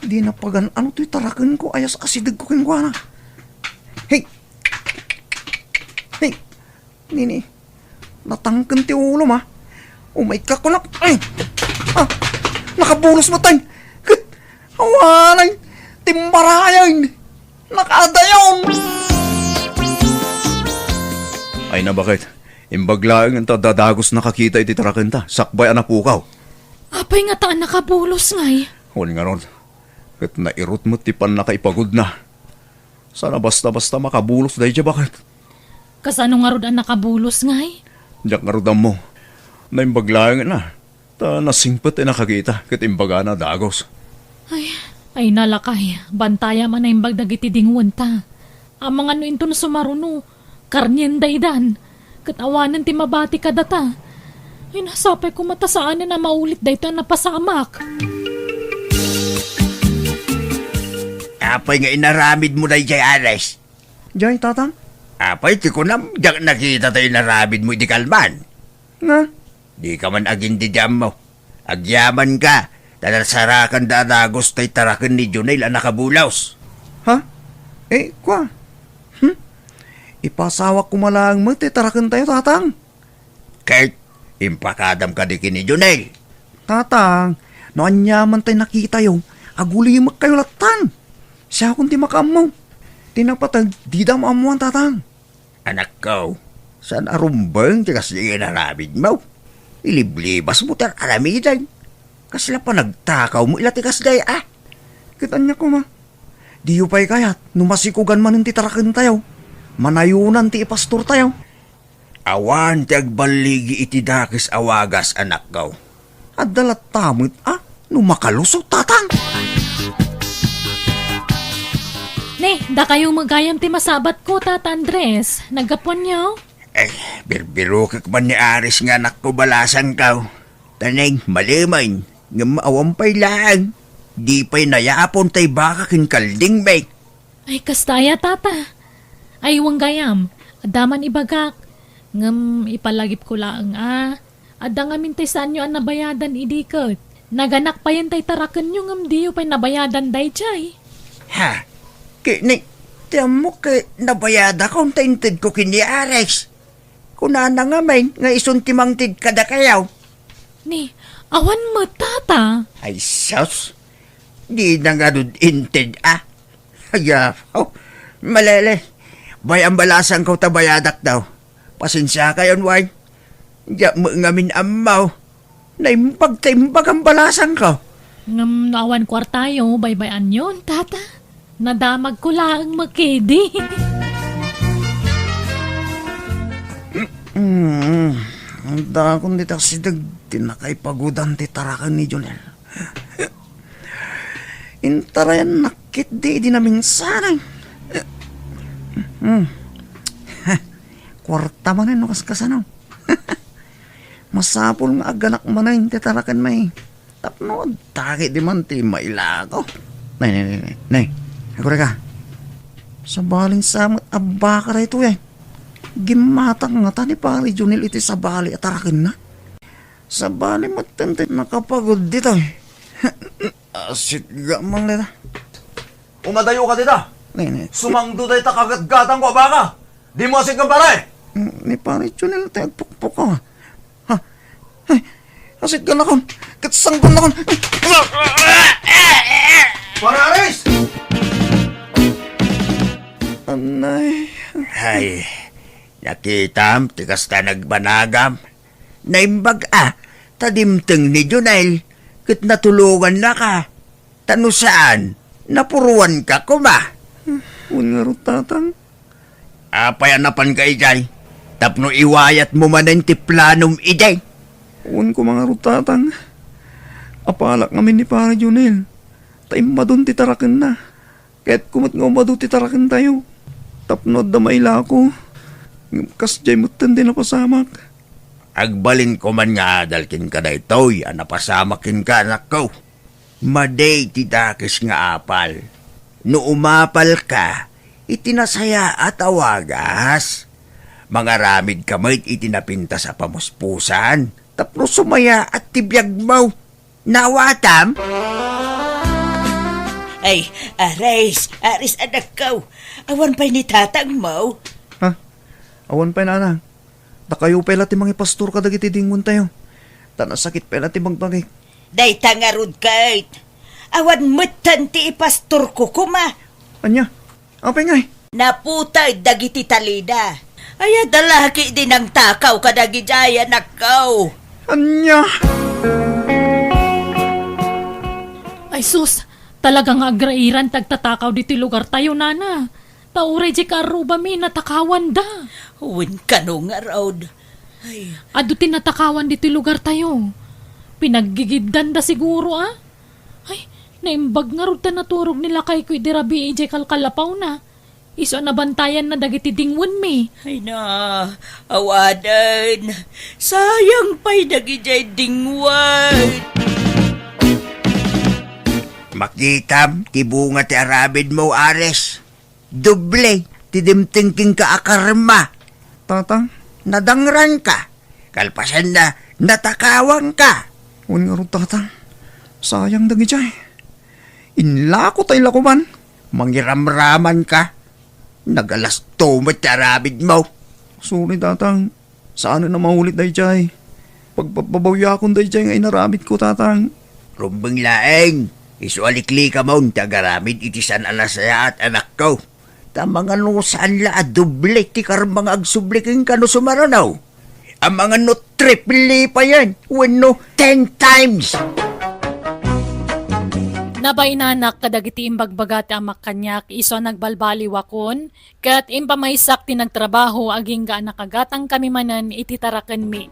Dina pagan-ano toy tarakenko, ayas asidegko kenkuana. Hey! Hey! Nini, natangken ti ulom, a. Umayka kunak. Ay! Ah! Nakabulos met, ay! Ket awanen, timbarayen! Nakadayon! Ay na, baket. Imbag laeng ta dadagos nakakita iti tarakenta, sakbay a napukaw. Apay ngata a nakabulos ngay? Wen ngarud, ket nairut met ti pannakaipagudna. Saan a basta-basta makabulos daydiay, baket. Kasano ngarud a nakabulos ngay? Diak ngarud ammo. Naimbag laeng a. Ta nasingpet ti nakakita ket imbagana a dagos. Ay, ay na lakay, bantayam a naimbag dagiti dingwenta. Amangan no inton sumaruno, karnien daydan. Ket awanen ti mabati kadata. Ay, nasapay koma ta saanen a maulit daytoy a napasamak. Apay nga inaramidmo daydiay, Ares? Jay, Tatang? Apay ti kunam, diak nakita ta inaramidmo idi kalman. Nga? Dika man agin diay ammo. Agyamanka, ta nasarakanda a dagus tay taraken ni Jonel a nakabulos. Ha? Eh, kua? Hmm? Ipasawak koma laeng met ti tarakentayo, Tatang. Ket impakadam kadi ken ni Jonel. Tatang, no aniaman tay nakitayo, agulimekkayo lattan. Siakon ti makaammo. Ti napateg, dida maammoan, Tatang. Anakko, saan a rumbeng ti kasdi nga inaramidmo. Iliblibasmo ti ar-aramidem. Kasla panagtakawmo la ti kasdi, a? Ket ania koma? Diyo pay kayat no masikogan manen ti tarakentayo? Manayonan ti ipastortayo? Awan ti agballigi iti dakes a wagas, anakko. Adda latta met a no makalusot, Tatang. Ne, dakayo met gayam ti masabatko, Tata Andres. Naggapuanyo? Eh, birbirokek man ni Aris nga anakko balasangko. Taneng, malemen, ngem awan pay laeng. Di pay nayapon tay baka ken kaldingmi. Ay, kasta aya, Tata. Ay, wen gayam, adda man ibagak. Ngem ipalagipko laeng a, adda ngamin tay saanyo a nabayadan idi ket. Naganak payen tay tarakenyo ngem diyo pay nabayadan daydiay. Ha? Ket ni, ti ammok ket nabayadakon ta intedko ken ni Aris. Kunana ngamin nga isun ti mangted kadakayo. Ni, awan met, Tata. Ay, sus. Dina ngarud inted a. Ay, apo. Malele. Bay-am balasangko ta bayadak daw. Pasensiakayon, way. Diak met ngamin ammo. Naimbag ta imbag a balasangko. Ngem no awan kuartayo, baybay-anyon, Tata. Nadamagko laeng met kedi. Mm, ang dakon dita sideg ti nakaipagudan ti taraken ni Jonel. Intarayannak ketdi idi naminsan. Hmm. Kuarta manen no kaskasano. Masapul nga agganak manen ti tarakenmi. Tapno adda ketdi man ti mailako. Nay, nay, nay, nay. Nay, agurayka. Sabalin sa met a baka daytoy, ay. Gimmatang ngata ni Pari Junel iti sabali a tarakenna. Sabali met ti nakapagud ditoy. Asitga man dita. Umadayoka dita. Nay, nay. Sumangdo dayta kagatgatangko a baka. Dimo asitgan, pare? Mm, ni Pare Junel ti agpukpukaw. Ha? Ay, asitgannakon. Ket sangkonnakon. Pare Aris! Anay. Ay, nakitam ti kasta nagbanagam. Naimbag a, ta dimteng ni Junel, ket natulongannaka. Ta no saan, napuruanka koma. Wen ngarud, Tatang. Apay a napanka idiay? Tapno iwayatmo manen ti planom idiay. Wen koma ngarud, Tatang. Apalak ngamin ni Pare Junel. Ta immadon ti tarakenna. Kayatko met nga umado ti tarakentayo. Tapno adda mailako. Ngem kasdiay metten ti napasamak. Agbalinko man nga adal kenka daytoy a napasamak kenka, anakko. Madi ti dakes nga apal. No umapalka iti nasayaat a wagas, mangaramidka met iti napintas a pamuspusan tapno sumayaat ti biagmo. Naawatam? Ay, Aris, Aris, anakko. Awan pay ni tatangmo? Ha? Awan pay, nanang. Dakayo pay la ti mangipastor kadagiti dingwentayo. Ta nasakit pay la ti bagbagik. Dayta ngarud ket. Awan metten ti ipastorko koma. Ania? Apay ngay? Naputeg dagiti talina. Ay, adda la ketdi nangtakaw kadagidiay, anakko. Ania? Ay sus, talaga nga agrairan ti agtatakaw ditoy lugartayo, nana. Ta uray diay kaarrubami, natakawanda. Wen kano ngarud. Ay. Adu ti natakawan ditoy lugartayo. Pinaggigiddanda siguro, a? Ay, naimbag ngarud ta naturog ni lakayko idi rabii idiay kalkalapawna. Isu a nabantayanna dagiti dingwenmi. Ay na, awanen. Sayang pay dagidiay dingwen. Makitam ti bunga ti aramidmo, Aris. Doble ti dimteng kenka a karma. Tatang? Nadangranka. Kalpasanna, natakawangka. Wen ngarud, Tatang. Sayang dagiti ay. Inlako tay lakuman. Mangiramramanka. Nagalasto met ti aramidmo. Sorry, Tatang. Saanen a maulit daydiay. Pagpapabawyaakon daydiay nga inaramidko, Tatang. Rumbeng laeng. Isu a liklikamon ti agaramid iti saan a nasayaat, anakko. Ta mangano saan la a doble ti karma nga agsubli kenka no sumaruno? A mangano triple payen wenno ten times? Nabainanak kadagiti imbagbaga ti amak kaniak isu a nagbalbaliwakon, ket impamaysak ti nagtrabaho agingga a nakagatangkami manen iti tarakenmi.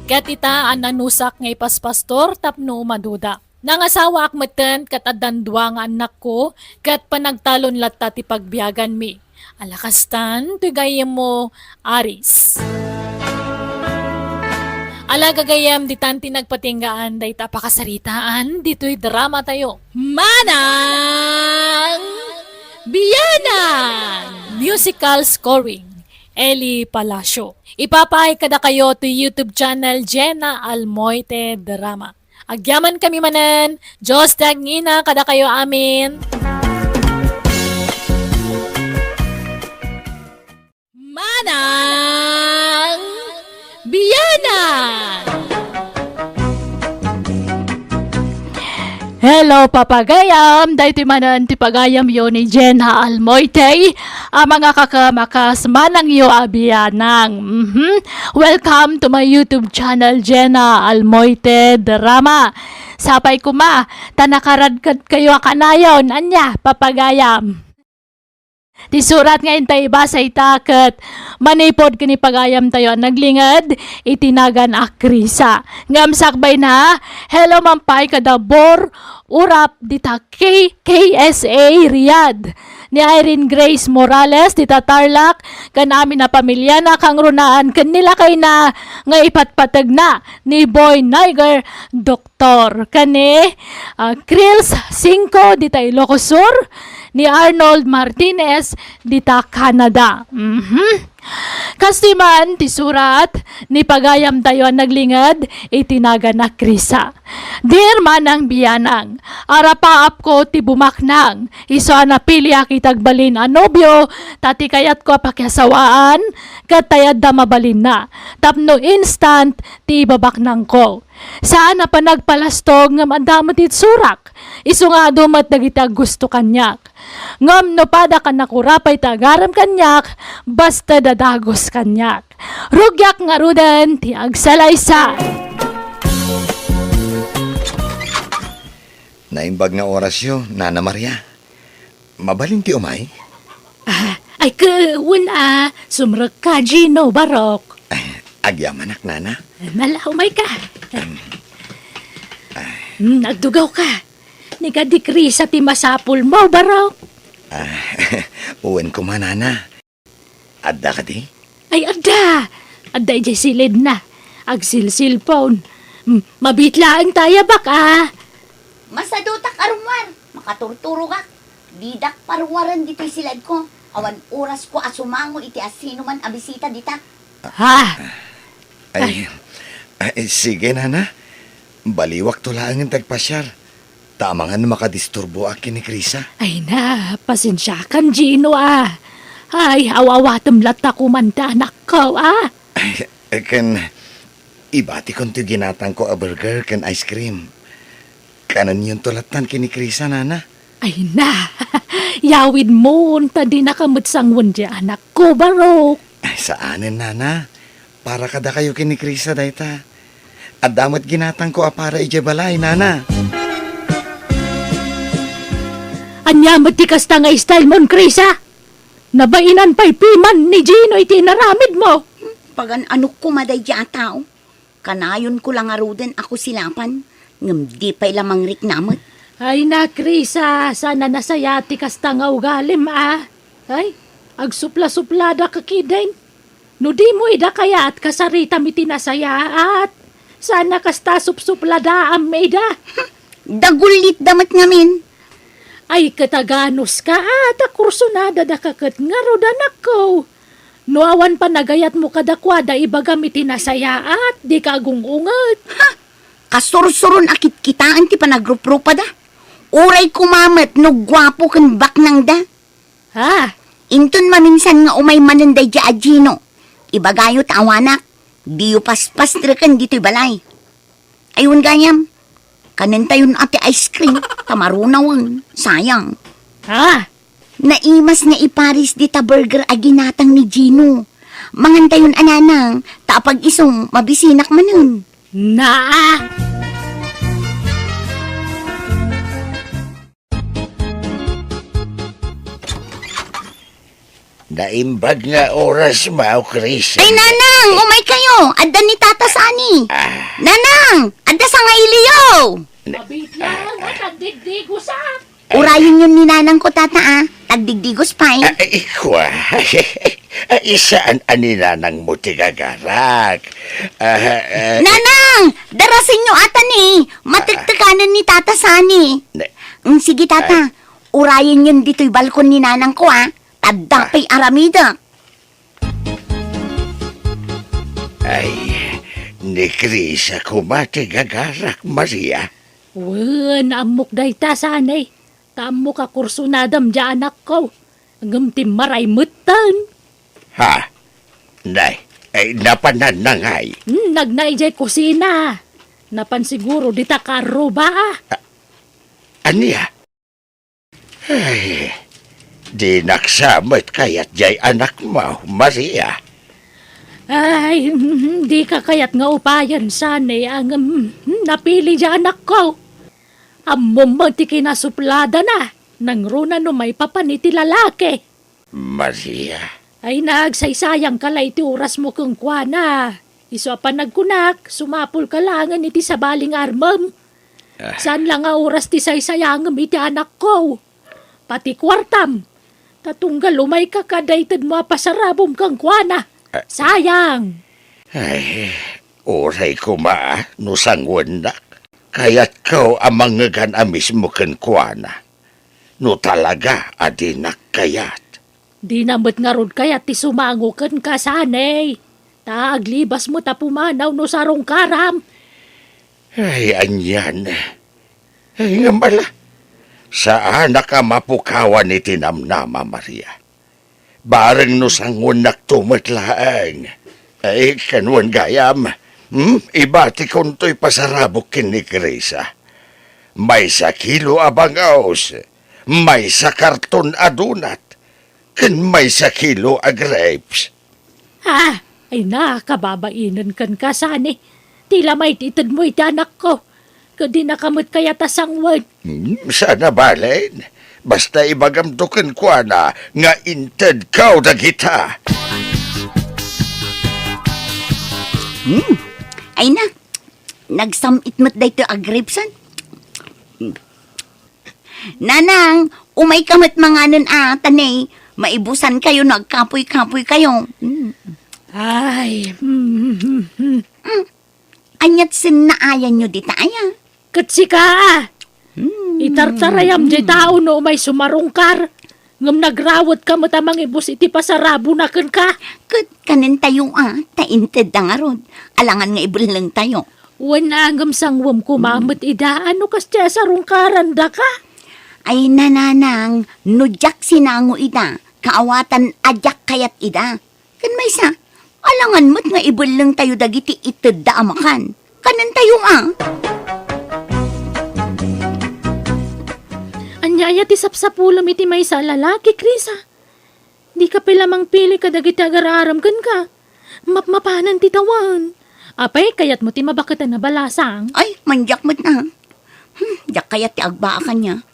Ket ita, annanusak nga ipaspastor tapno umaduda. Nangasawaak metten ket addan dua nga annakko, ket panagtalon latta ti pagbiaganmi. Ala kastan, toy gayyemmo, Aris. Ala gagayyem, ditan ti nagpatinggaan dayta a pakasaritaan ditoy dramatayo. Manang Bianang! Musical scoring, Eli Palacio. Ipapaay kadakayo ti YouTube channel Jenna Almoite Drama. Agyamankami manen, Dios ti agngina kadakayo amin. Manang Bianang! Hello, papagayam! Daytoy manen ti pagayamyo ni Jenna Almoite a mangakakamakas manangyo a bianang. Mhm. Welcome to my YouTube channel, Jenna Almoite Drama. Sapay koma, ta nakaradkadkayo a kanayon. Ania, papagayam? Ti surat nga intay ibasa ita ket manipud ken ni pagayamtayo a naglinged iti nagan a Krisa. Ngem sakbayna, hello man pay kada Bor Urap dita K-, K S A Riyadh. Ni Irene Grace Morales dita Tarlac, ken amin a pamiliana, kangrunaan ken ni lakayna nga ipatpategna ni Boy Niger Doctor, ken ni, ah, Krils Cinco dita Ilocos Sur, ni Arnold Martinez dita Canada. Mhm. Kastoy man ti surat ni pagayamtayo a naglinged iti nagan a Krisa. Dear Manang Bianang, arapaapko ti bumaknang, isu a napiliak iti agbalin a nobio, ta ti kayatko a pakiasawaan, ket tay adda mabalinna, tapno instant ti ibabaknangko. Saan a panagpalastog ngem adda met itsurak, isu nga adu met dagiti aggusto kaniak. Ngem no pada kanakurapay ti agarem kaniak, basta dadagus kaniak. Rugiak ngaruden ti agsalaysay. Naimbag nga orasyo, Nana Maria. Mabalin ti umay? Ah, ay, ke, wen a, sumrekka, Gino, Barok. Ay, agyamanak, Nana. Ala, umayka. Hmm, agtugawka. Ni kadi Krisa ti masapulmo, Barok. Ah, wen koma, Nana. Adda kadi? Ay, adda. Adda idiay silidna. Agsilsilpon. Hmm, mabiit laeng ta, Bak, a. Masadutak a rummuar. Makaturturogak. Didak parummuaren ditoy silidko. Awan orasko a sumango iti asinoman a bisita dita. Ha? Ay, ay, sige, Nana. Baliwakto laengen ti agpasiar. Ta amangan makadisturboak ken ni Krisa. Ay na, pasensiakan, Gino, a. Ay, aw-awatem latta koman ti anakko, a. Ay, ken ibatikon ti ginatangko a burger ken ice cream. Kanenyon to lattan ken ni Krisa, Nana. Ay na, yawidmon ta dinaka met sangoen ti anakko, Barok. Ay, saanen, Nana. Para kadakayo ken ni Krisa dayta. Adda met ginatangko a para idiay balay, Nana. Ania met ti kasta nga style mon, Krisa? Nabainan pay piman ni Gino iti inaramidmo. Pagan-anok koma daydiay a tao. Kanayonko la ngaruden a kusilapan, ngem di pay la mangrikna met. Ay na, Krisa, saan a nasayaat ti kasta nga ugalim, a. Ay, agsuplasupladaka ketdin. No dimo ida kayat, kasaritam iti nasayaat. Saan a kasta supsupladaam ida. Dagullitda met ngamin. Ay, ket aganuska, a, ta kursunadadaka ket ngarud, anakko. No awan panagayatmo kadakuada, ibagam iti nasayaat, dika agung-unget. Ha? Kasursuron a kitkitaen ti panagruprupada. Uray koma met no guapo ken baknangda. Ha? Inton maminsan nga umay manen daydiay a Gino, ibagayo ta awanak, diyo paspastreken ditoy balay. Ay, wen gayam, kanentayon a ti ice cream, ta marunawen, sayang. Ha? Naimas nga iparis dita burger a ginatang ni Gino. Mangantayon a nanang, ta apag-isu, mabisinak manen. Naa! Naimbag nga oras, Mao Chris. Ay, nanang, umay kayo. Adda ni Tata Sani. Ah. Nanang, adda sangailiyo. Mabitlang, ah, tagdigdigosak. Urayen yon ni nanang ko, tata, ah. Tagdigdigos pay. Ah, ikwa. Ay, saan a ni nanang mo ti gagarak? Ah, ah, Nanang, darasenyo ata ni. Matektekanen ni Tata Sani. Ne- Mm, sige, tata. Ay. Urayen yon ditoy balkon ni nanang ko, ah. Tadda pay aramidek. Ay, ni Krisa koma ti gagarak, Maria. Wen, ammok dayta, Sani. Ta ammok a kursunadam diay anakko. Ngem timmaray metten. Ha? Nay, ay, napananna ngay? Hmm, nagna idiay kusina. Napan siguro dita karruba, ah. A-, ania? Ay, dinak sa met kayat diay anakmo, Maria. Ay, mm, dika kayat nga upayen, Sani, ngem, mm, napili diay anakko. Ammom met ti kinasupladana, nangruna no maipapan iti lalaki. Maria. Ay, nagsaysayangka la iti orasmo kenkuana. Isu a panagkunak, sumapulka laengen iti sabali nga armem. Ah. Saan la nga oras ti saysayangem iti anakko? Pati kuartam. Ta tunggal umayka kada itedmo a pasarabom kenkuana. Ah. Sayang! Ay, uray koma no sanguennak. Kayatko a mangngegan a mismo kenkuana. No talaga a dinak kayat. Dina met ngarud kayat ti sumango kenka, Sani. Ta aglibas met a pumanaw no sarungkaram. Ay, anian. Ay, ngem ala. Saanak a mapukawan iti namnama, Maria. Bareng no sanguennakto met laeng. Ay, ken wen gayam, hmm? Ibatikontoy pasarabok ken ni Krisa. Maysa kilo a bang-os, maysa karton a donut, ken maysa kilo a grapes. Ah, ay na, kababainen kenka, Sani. Ti la may ti itedmo iti anakko. Ket dinaka met kayat a sanguen. Hmm, saan a balen. Basta ibagamto kenkuana nga intedko dagita. Hmm, ay na, nagsam-it met daytoy a grapes, ah. Hmm. Nanang, umayka met manganen a, ta ne, maibusankayo no agkapoykapoykayo. Mm. Ay, mm, mm, mm. Mm. Aniat sen naayanyo dita aya? Ket sika, ah. Hmm. Itartarayam diay tao no umay sumarungkar. Ngem nagrawetka met a mangibus iti pasarabona kenka. Ket kanentayo, ah, ta intedda ngarud. Alangan nga ibellengtayo. Wen, ngem sanguem koma met ida, no kasdiay a sarungkarandaka? Ay, nanang, no diak sinango ida, kaawatan a diak kayat ida. Ken maysa, alangan met nga ibellengtayo dagiti itedda a makan. Kanentayo, ah. Ania aya ti sapsapulem iti maysa a lalaki, Krisa? Dika pay la mangpili kadagiti agar-aram kenka. Mapmapanen ti tawen. Apay, kayatmo ti mabaketan a balasang? Ay, mandiak met na. Hmm, diak kayat ti agbaa kaniak.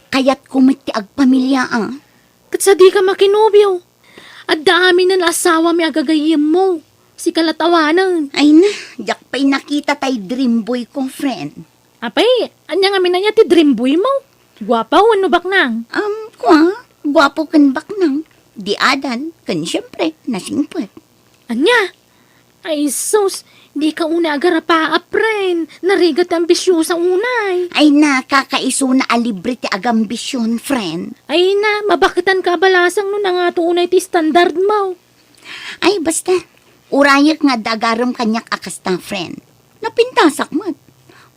Kayatko met ti agpamilia, ah. Ket sadika makinobio. Adda aminen a asawami a gagayyemmo. Sika la tawanen. Ay na, diak pay nakita tay dream boy ko, friend. Apay, ania ngamin aya ti dream boy mo? Guapa wenno baknang? Um, kua, guapo ken baknang. Di adan, ken siempre, nasingpet. Ania? Ay, sus, dika unay agarapaa, friend. Narigat ti ambisiosa unay. Ay na, kakaisuna a libre ti agambision, friend. Ay na, mabaketanka a balasang no nangato unay ti standard mo. Ay, basta. Urayek nga adda agarem kaniak a kasta, friend. Napintasak met.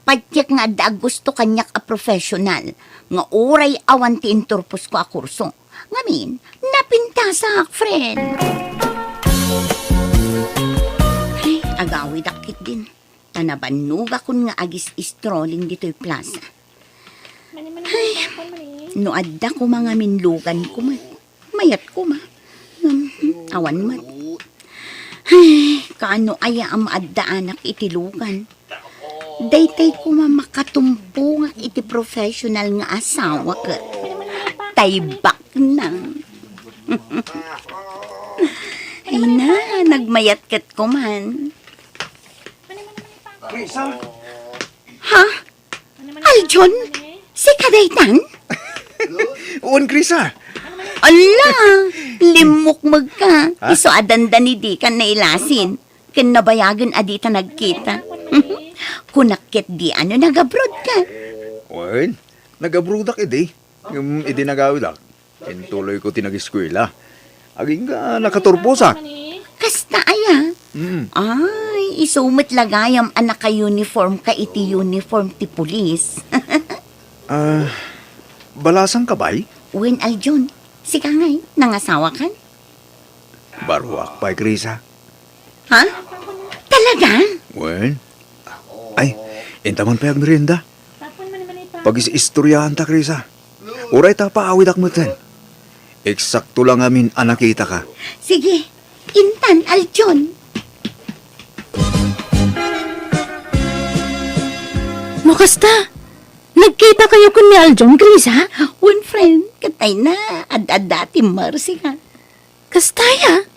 Patiek nga adda agusto kaniak a professional nga uray awan ti inturposko a kurso. Ngamin, napintasak, friend. Ay, agawidak ketdin. Ta nabannogakon nga agis-strolling ditoy plaza. Ay, no adda koma ngamin luganko met. Mayat koma. Hmm, awan met. Ay, kaano aya a maaddaanak iti lugan? Daytay koma makatumbongak iti professional nga asawa ket taybakna. Ay na, nagmayat ket koman. Krisa? Ha? Aljon? Sika daytan? Wen, Krisa. Ala, limmukmeg ka. Ha? Isu a dandani dikan nailasin. Ken nabayagen a dita nagkita. Kunak ketdi a no nag-abroad ka. Wen, nag-abroadak idi. Ngem idi nagawidak, intuloyko ti nag-eskuela. Agingga nakaturposak. Kasta aya? Mm. Ay, isu met la gayam a naka-uniform ka iti uniform ti pulis. Ah, balasang ka, bay? Wen, Aljon. Sika ngay, nangasawa kan? Baruak pay, Krisa. Ha? Talaga? Wen? Ay, inta man pay agmerienda. Pagis-istoryaanta, Krisa. Uray ta paawidak metten. Eksakto la ngamin a nakitaka. Sige, intan, Aljon. No kasta, nagkita kayo kun ni Aljon, Krisa? Wen, friend, ket ay na, ad-adda ti Mercy ka. Kasta aya?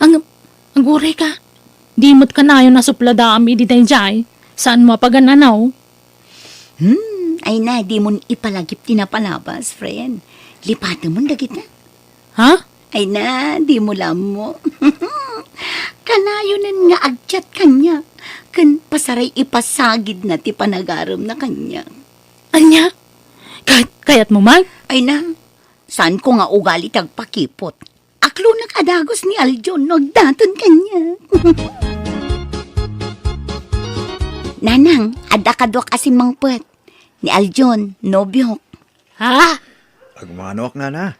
Ang, aguray ka. Di met kanayon a supladaam idi daydiay. Saanmo a pagan-anaw? Hmm, ay na, dimon ipalagip ti napalabas, friend. Lipatemon dagita. Ha? Ay na, dimo la ammo. Kanayonen nga ag-chat kaniak. Ken pasaray ipasagidna ti panagaremna kaniak. Ania? Kay-, kayatmo man? Ay na, saanko nga ugali ti agpakipot. Aklonek a dagus ni Aljon no agdaton kaniak. Nanang, adda kaduak a simmangpet. Ni Aljon, nobiok. Ha? Agmanoak, nana.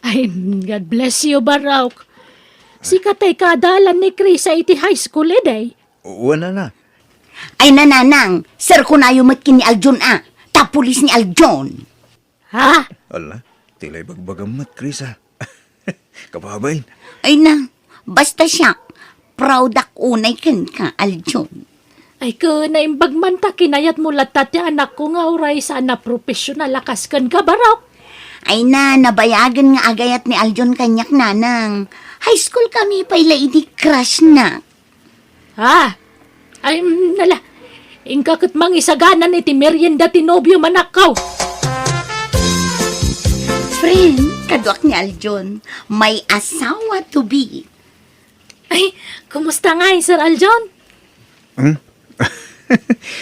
Ay, God bless you, Barok. Sika tay kaadalan ni Krisa iti high school, idi? Wen, nana. Ay, nananang, sir, kunayo met ken ni Aljon, a. Ta pulis ni Aljon. Ha? Ala, ti la ibagbagam met, Krisa. Kababain. Ay na, basta siak, proud-ak unay kenka, Aljon. Ay, ken naimbag man ta kinayatmo latta ti anakko nga uray saan a professional a kas kenka, Barok. Ay na, nabayagen nga agayat ni Aljon kaniak, nanang. High school kami pay la idi crush na. Ah, ay, mm, nala. Inka ket mangisaganan iti merienda ti nobio, manakkaw. Friend, kaduak ni Aljon, may asawa to be. Ay, kumusta ngay, Sir Aljon? Hmm?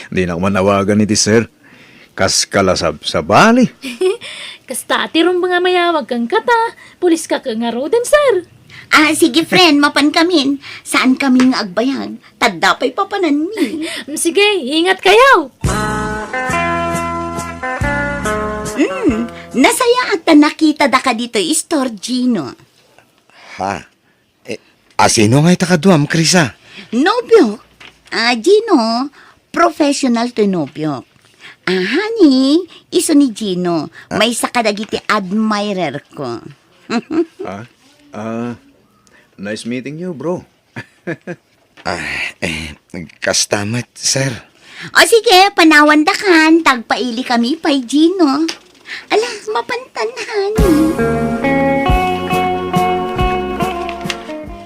Dinak man awagan iti sir. Kas kalasab sabali. Kasta ti rumbeng a mayawag kenka ta, pulis ka ket ngaruden, sir. Ah, sige, friend, mapan kamin. Saan kami nga agbayag? Tadda pay papananmi. Sige, ingat kayo. Hmm, nasayaat ta nakita daka ditoy store, Gino. Ha? Eh, asino ngay ta kaduam, Krisa? Nobio. Ah, Gino, professional toy nobio. Ah, honey, isu ni Gino, ah, maysa kadagiti admirer ko. Ah, ah, nice meeting you, bro. Ah, eh, kasta met, sir. O sige, panawan dakan, ta agpaili kami pay, Gino. Ala, mapantan, honey.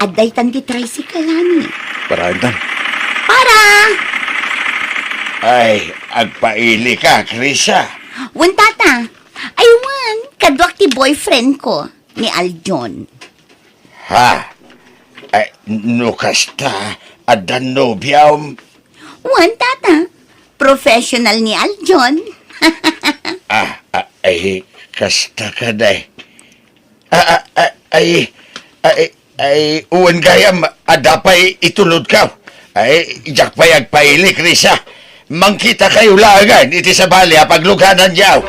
Adda itan ti tricycle, honey. Para itan. Para! Ay, agpaili ka, Krisa. Wen, tata. Ay, wen, kaduak ti boyfriend ko, ni Aljon. Ha? Ay, no kasta, adda nobiam? Wen, tata. Professional ni Aljon. Ah, ah, ay, kasta ka, day. Ah, ah, ah, ay, ay, Ay, wen gayam, adda pay itulodko. Ay, diak pay agpaili, Krisa. Mangkitakayo laengen iti sabali a pagluganan diay.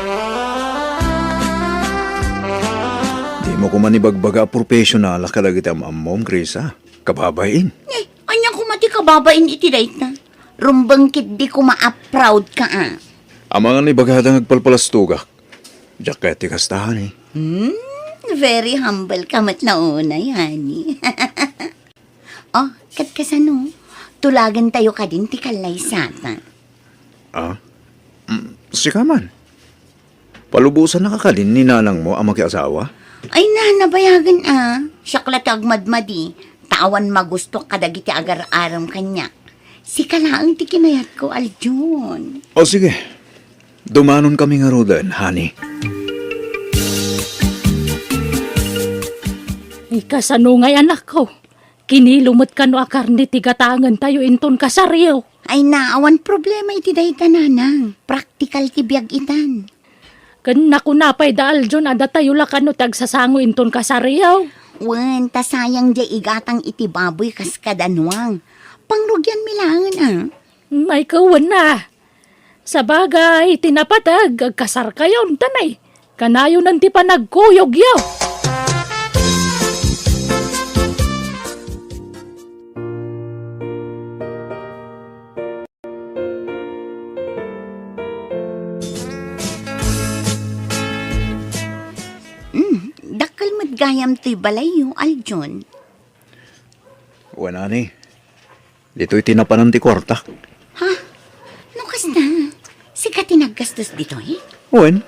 Dimo koma ibagbaga a professional kadagiti am-ammom, Krisa. Kababain. Eh, ania koma ti kababain iti dayta? Rumbeng ketdi koma a proud ka, a. Amangan ibagada nga agpalpalastogak. Diak kayat ti kasta, honey. Hmm, very humble ka met no unay, honey. Oh, ket kasano? Tulagentayo kadin ti kallaysata. Ah? Mm, sika man. Palubosannaka kadin ni nanangmo a makiasawa? Ay na, nabayagen a. Siak la ti agmadmadi, ta awan magusto kadagiti agar-arem kaniak. Sika laeng ti kinayatko, Aljon. O sige, dumanonkami ngaruden, honey. Ay, kasano ngay, anakko? Kinilo met kano a karne ti gatangentayo inton kasaryo? Ay na, awan problema iti dayta, nanang. Praktikal ti biag itan. Ken nakuna pay da Aljon a datayo la kano ti agsasango inton kasaryo? Wen, ta sayang diay igatang iti baboy kas kada Nuang. Pangrugianmi laengen a. Ay, wen a. Sabagay, ti napateg, agkasarkayon, ta nay, kanayonen ti panagkuyogyo. Mm, dakkel met gayam toy balayyo, Aljon. Wen, honey. Ditoy ti napanan ti kuarta. Ha? No kasta, sika ti naggastos ditoy? Wen,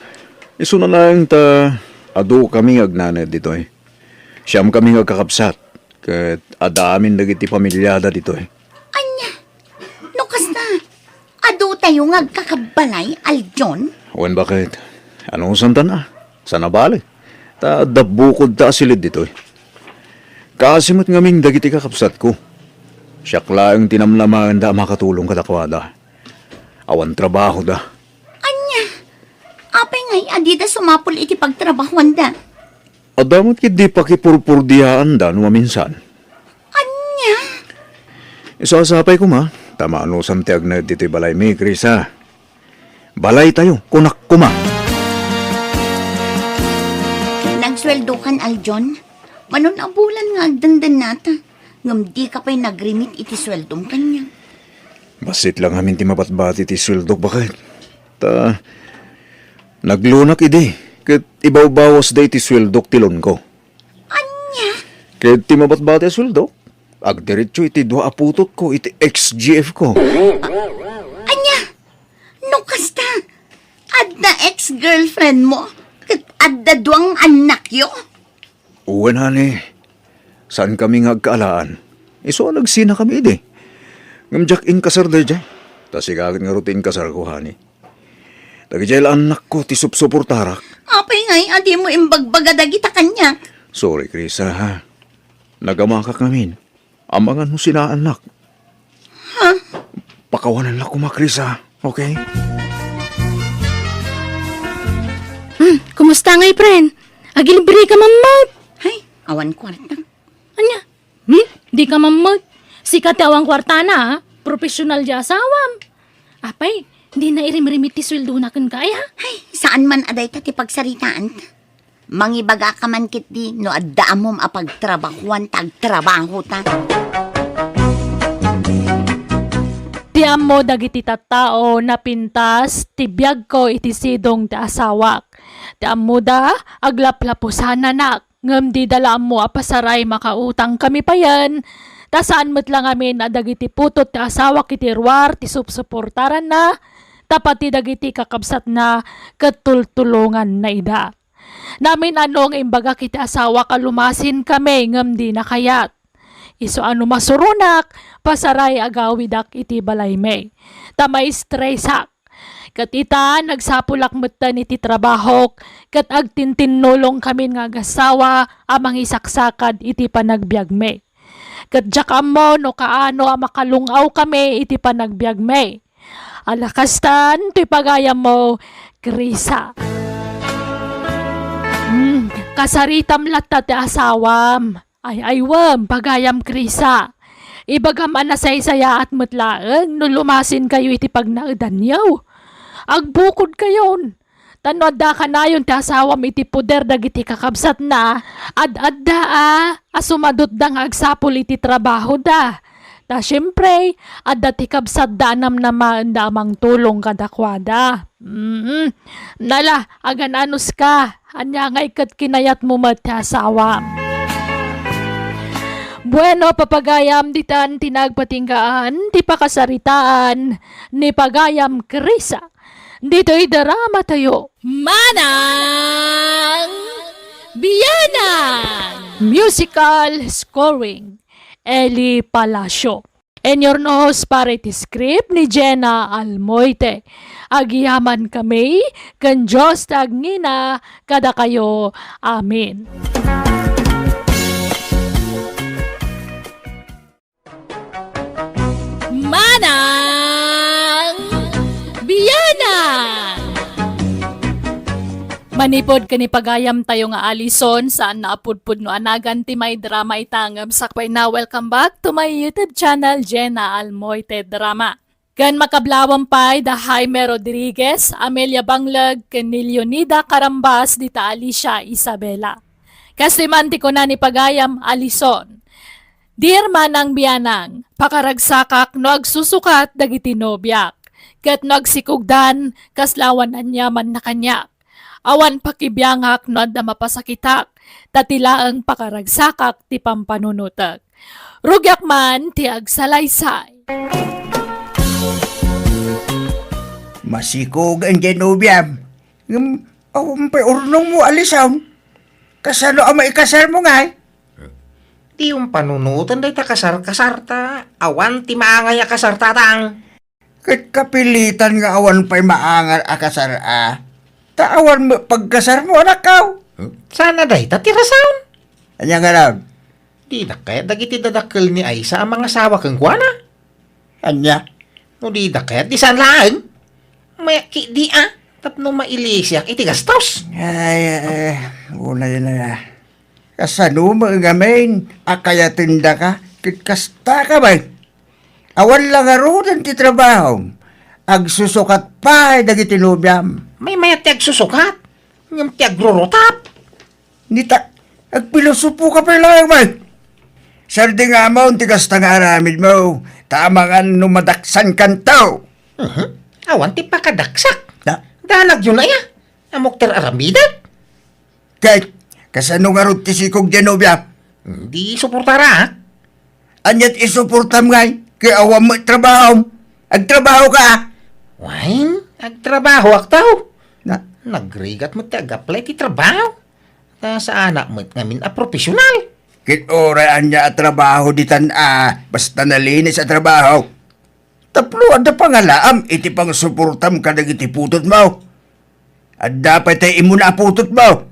isuna laeng ta adu kami nga agnanaed ditoy. Siam kami nga agkakabsat, ket adda amin dagiti pamiliada ditoy. Ania? No kasta, adutayo nga agkakabbalay, Aljon? Wen, baket? Anusantan a? Saan a bale? Ta adda bukodta a silid ditoy. Kaasi met ngamin dagiti kakabsatko. Siak laeng ti namnamaenda a makatulong kadakuada. Awan trabahoda. Ania? Apay ngay a dida sumapul iti pagtrabahoanda? Adda met ketdi pakipurpurdiaanda no maminsan. Ania? Isu a sapay koma, ta manusan ti agnaed ditoy balaymi, Krisa. Balaytayo, kunak koma. Nagsueldokan, Aljon? Manon a bulan nga agdendennata, ngem dika pay nagrimit iti sueldom kaniak. Bassit la ngamin ti mabatbati ti sueldok, baket. Ta, nagloanak idi, ket ibawbawasda iti sueldok ti loanko. Ania? Ket ti mabatbati a sueldo, agdiretso iti dua a putotko iti X G F ko. Ania? No kasta, adda ex-girlfriend mo, ket adda dua nga annakyo? Wen, honey. Saan kami nga agkaalaan. Isu a nagsinakami idi. Ngem diak inkasar daydiay. Ta sika ket ngarud ti inkasarko, honey. Dagidiay la annakko ti supsuportarak. Apay ngay a dimo imbagbaga dagita kaniak? Sorry, Krisa, ha? Nagamakak ngamin. Amangan no sinaannak. Ha? Pakawanan la koma, Krisa, okay? Hmm, kumusta ngay, friend? Agilibre ka man met. Ay, awan kuarta. Ania? Hmm? Di ka man met. Sika ti awan kuartana, a? Professional di asawam. Apay, di na irimrimit ti sueldona kenka, ay, ha? Ay, saan man a dayta ti pagsaritaanta. Mangibagaka man ketdi no adda ammom a pagtrabahoan ta agtrabahota. Ti ammo dagiti tattao, napintas ti biagko iti sidong ti asawak. Ti ammoda, aglaplapusananak, ngem dida la ammo a pasaray makautang kami payen, ta saan met la ngamin a dagiti putot ti asawak iti ruar ti supsuportaranna, ta pati dagiti kakabsatna ket tultulonganna ida. Namin-ano nga imbagak iti asawak a lumasinkami ngem dina kayat. Isu a no masuronak, pasaray agawidak iti balaymi. Ta maistresak. Ket ita, nagsapulak metten iti trabahok, ket agtintinnulongkamin nga agasawa a mangisaksakad iti panagbiagmi. Ket diak ammo no kaano a makalung-awkami iti panagbiagmi. Ala kastan ti pagayammo, Krisa. Hmm, kasaritam latta ti asawam. Ay, aywem, pagayam Krisa. Ibagam a nasaysayaat met laeng no lumasinkayo iti pagnaedanyo. Agbukodkayon. Ta no adda kanayon ti asawam iti poder dagiti kakabsatna, ad-adda a, a sumadutda nga agsapul iti trabahoda. Ta siempre, adda ti kabsatda a namnamaenda a mangtulong kadakuada. Mm. Nala, agan-anuska, ania ngay ket kinayatmo met ti asawam? Bueno, papagayam, ditan ti nagpatinggaan ti pakasaritaan ni pagayam Krisa. Ditoy drama tayo. Manang Bianang! Musical scoring, Eli Palacio. Inurnos para iti script ni Jenna Almoite. Agyamankami ken Dios ti agngina kadakayo. Amen. Manang Bianang! Manipud ken ni pagayamtayo nga Alison, saan nga apudpudno a nagan ti may drama ita ngem sakbay na, welcome back to my YouTube channel, Jenna Almoite Drama. Ken makablawam pay da Jaime Rodriguez, Amelia Bangleg, ken ni Leonida Carambas dita Alicia Isabela. Kas ti man ti kuna ni pagayam Alison, Dear Manang Bianang, pakaragsakak no agsusukat dagiti nobiak, ket no agsikugdan, kasla awan aniamanna kaniak. Awan pakibiangak no adda mapasakitak, ta ti laeng pakaragsakak ti pampanunotek. Rugiak man ti agsalaysay. Masikugan diay nobiam. Ngem awan pay urnongmo, Alison. Kasano a maikasarmo ngay? Diyo panunoten dayta kasar-kasar ta awan ti maangay a kasar, tatang. Ket kapilitan nga awan pay maangay a kasar a, ta awan met pagkasarmo, anakko. Saan a dayta ti rason? Ania ngarud? Didak kayat dagiti dadakkel ni Aisa a mangasawa kenkuana? Ania? No didak kayat, di saan laeng. Mayakki di a, tapno mailisiak iti gastos. Ay, ay, ay, unay na. Kasano met ngamin a kayatendaka ket kastaka met? Awan la ngaruden ti trabahom. Agsusukat pay dagiti nobiam. Maymayat ti agsusukat, ngem ti agrurutap. Nita, agpilosopoka pay laeng met. Sardingamon ti kasta nga aramidmo, ta amangan no madaksankanto. Mhm. Awan ti pakadaksak. Da? Danagyo na ya. Ammok ti ar-aramidek. Ket, kasano ngarud ti sikog diay nobiam? Di suportara, a? Ania ti isuportam ngay? Ket awan met trabahom. Agtrabahoka, a? Wen, agtrabahoak, taw. Na? Nagrigat met ti ag-apply ti trabaho. Ta saanak met ngamin a profesional. Ket uray ania a trabaho ditan a, basta nalinis a trabaho. Tapno adda pangalaam iti pangsuportam kadagiti putotmo. Adda pay tay immuna a putotmo.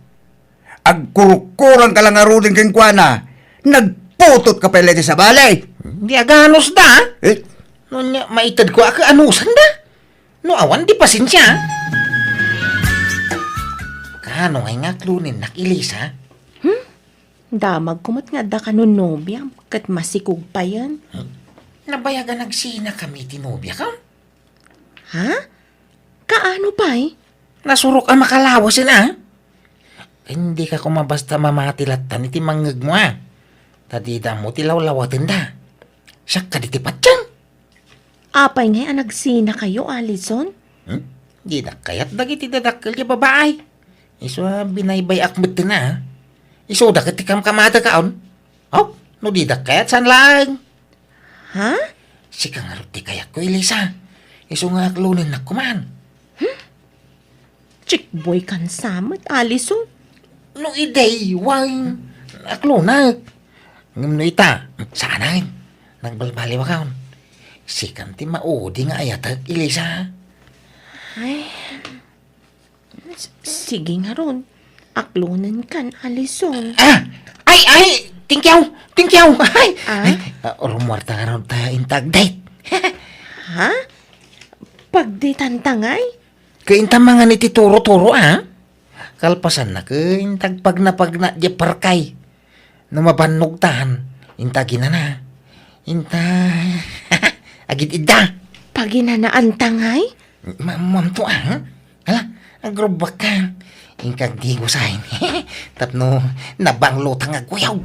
Agkurukkurangka la ngaruden kenkuana. Nagputotka pay la iti sabali. Di aganusda. Eh? No ania, maitedko a kaanusanna. No awan, di pasensia. Kaano ngay nga aklonennak, Elisa? Hmm? Damagko met nga adda kano nobiam, ket masikog payen. Nabayag a nagsinakami ti nobiak, a? Ha? Kaano pay? Nasurok a makalawasen, a? Dika koma basta mamati lattan iti mangngegmo, a? Ta dida ammo ti lawlawatenda. Siak kadi ti patien. Apay ngay a nagsinakayo, Alison? Hmm? Didak kayat dagiti dadakkel a babai. Isu a binaybay-ak metten, a. Isuda ket ti kamkamatekaon. Aw, no didak kayat, saan laeng. Ha? Sika ngarud ti kayatko, Elisa. Isu nga aklonennak koman. Hmm? Chickboy kan sa met, Alison. No idi, wen, aklonek. Ngem no ita, saanen. Nagbalbaliwakon. Sikan ti maudi nga ayatek, Elisa. Ay. S-, sige ngarud. Aklonenkan, Alison. Ah! Ay, ay! Thank you! Thank you! Ay! Ah? Ay, ah, rumuarta ngarud ta inta ag-date. Ha? Pagdetanta ngay? Ket inta mangan iti turo-turo, a? Kalpasanna ket inta agpagnapagna diay parkay. No mabannogtan, inta ginana. Inta, agid-idda. Paginanaanta ngay? Ma-, mamto, ah. Ala, agrubak ka. Inkag di gusain. Tapno nabanglo ta nga agkuyog.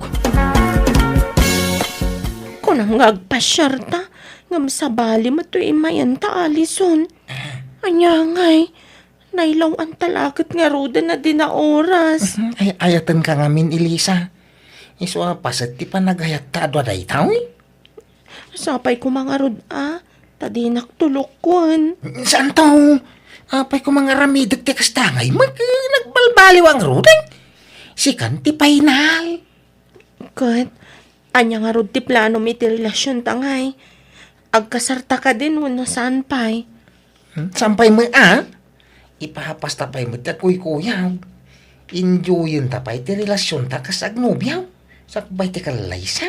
Kunam nga agpasiarta, ngem sabali met toy immayen ta Alison. Ania ngay, nailaw-anta la ket ngaruden a di naoras. Mhm, ay, ayaten ka ngamin, Elisa. Isu a paset ti panagayatta adu a daytoy? Sapay koma ngarud a, ta dinak tulokken. Saanto? Apay koma nga aramidek ti kasta ngay, mek, nagbalbaliw a ngaruden. Sikan ti final. Ket, ania ngarud ti planom iti relasionta ngay? Agkasarta kadin wenno saan pay? Hmm, saan pay met a? Ipapasta pay met ti agkuykuyog. Enjoyenta pay ti relasionta kas agnobiaw. Sakbay ti kallaysa.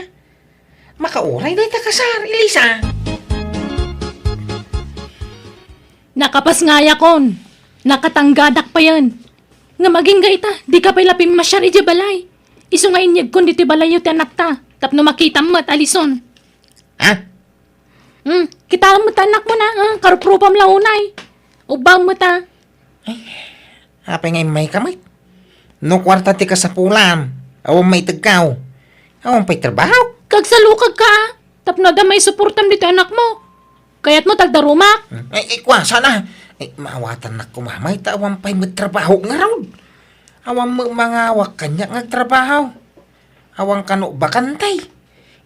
Makauray dayta kasar, Elisa. Nakapasngayakon. Nakatanggadak payen. Ngem agingga ita, dika pay la pimmasiar idiay balay. Isu nga inyegkon ditoy balayyo ti anakta, tapno makitam met, Alison. Ha? Hmm, kitaem met ti anakmo na, ah, karuprupam la unay. Ubbaem met a. Ay, apay nga immayka met? No kuarta ti kasapulam, awan maitegkaw. Awan pay trabaho. Kagsalukagka, ah. Tapno adda maisuportam ditoy anakmo. Kayatmo ta agdarumak? Hmm, ay, ay, kua, sana. Ay, maawatannak koma, may ta awan pay met trabaho ngarud. Awan met mangawak kaniak nga agtrabaho. Awan kano bakante.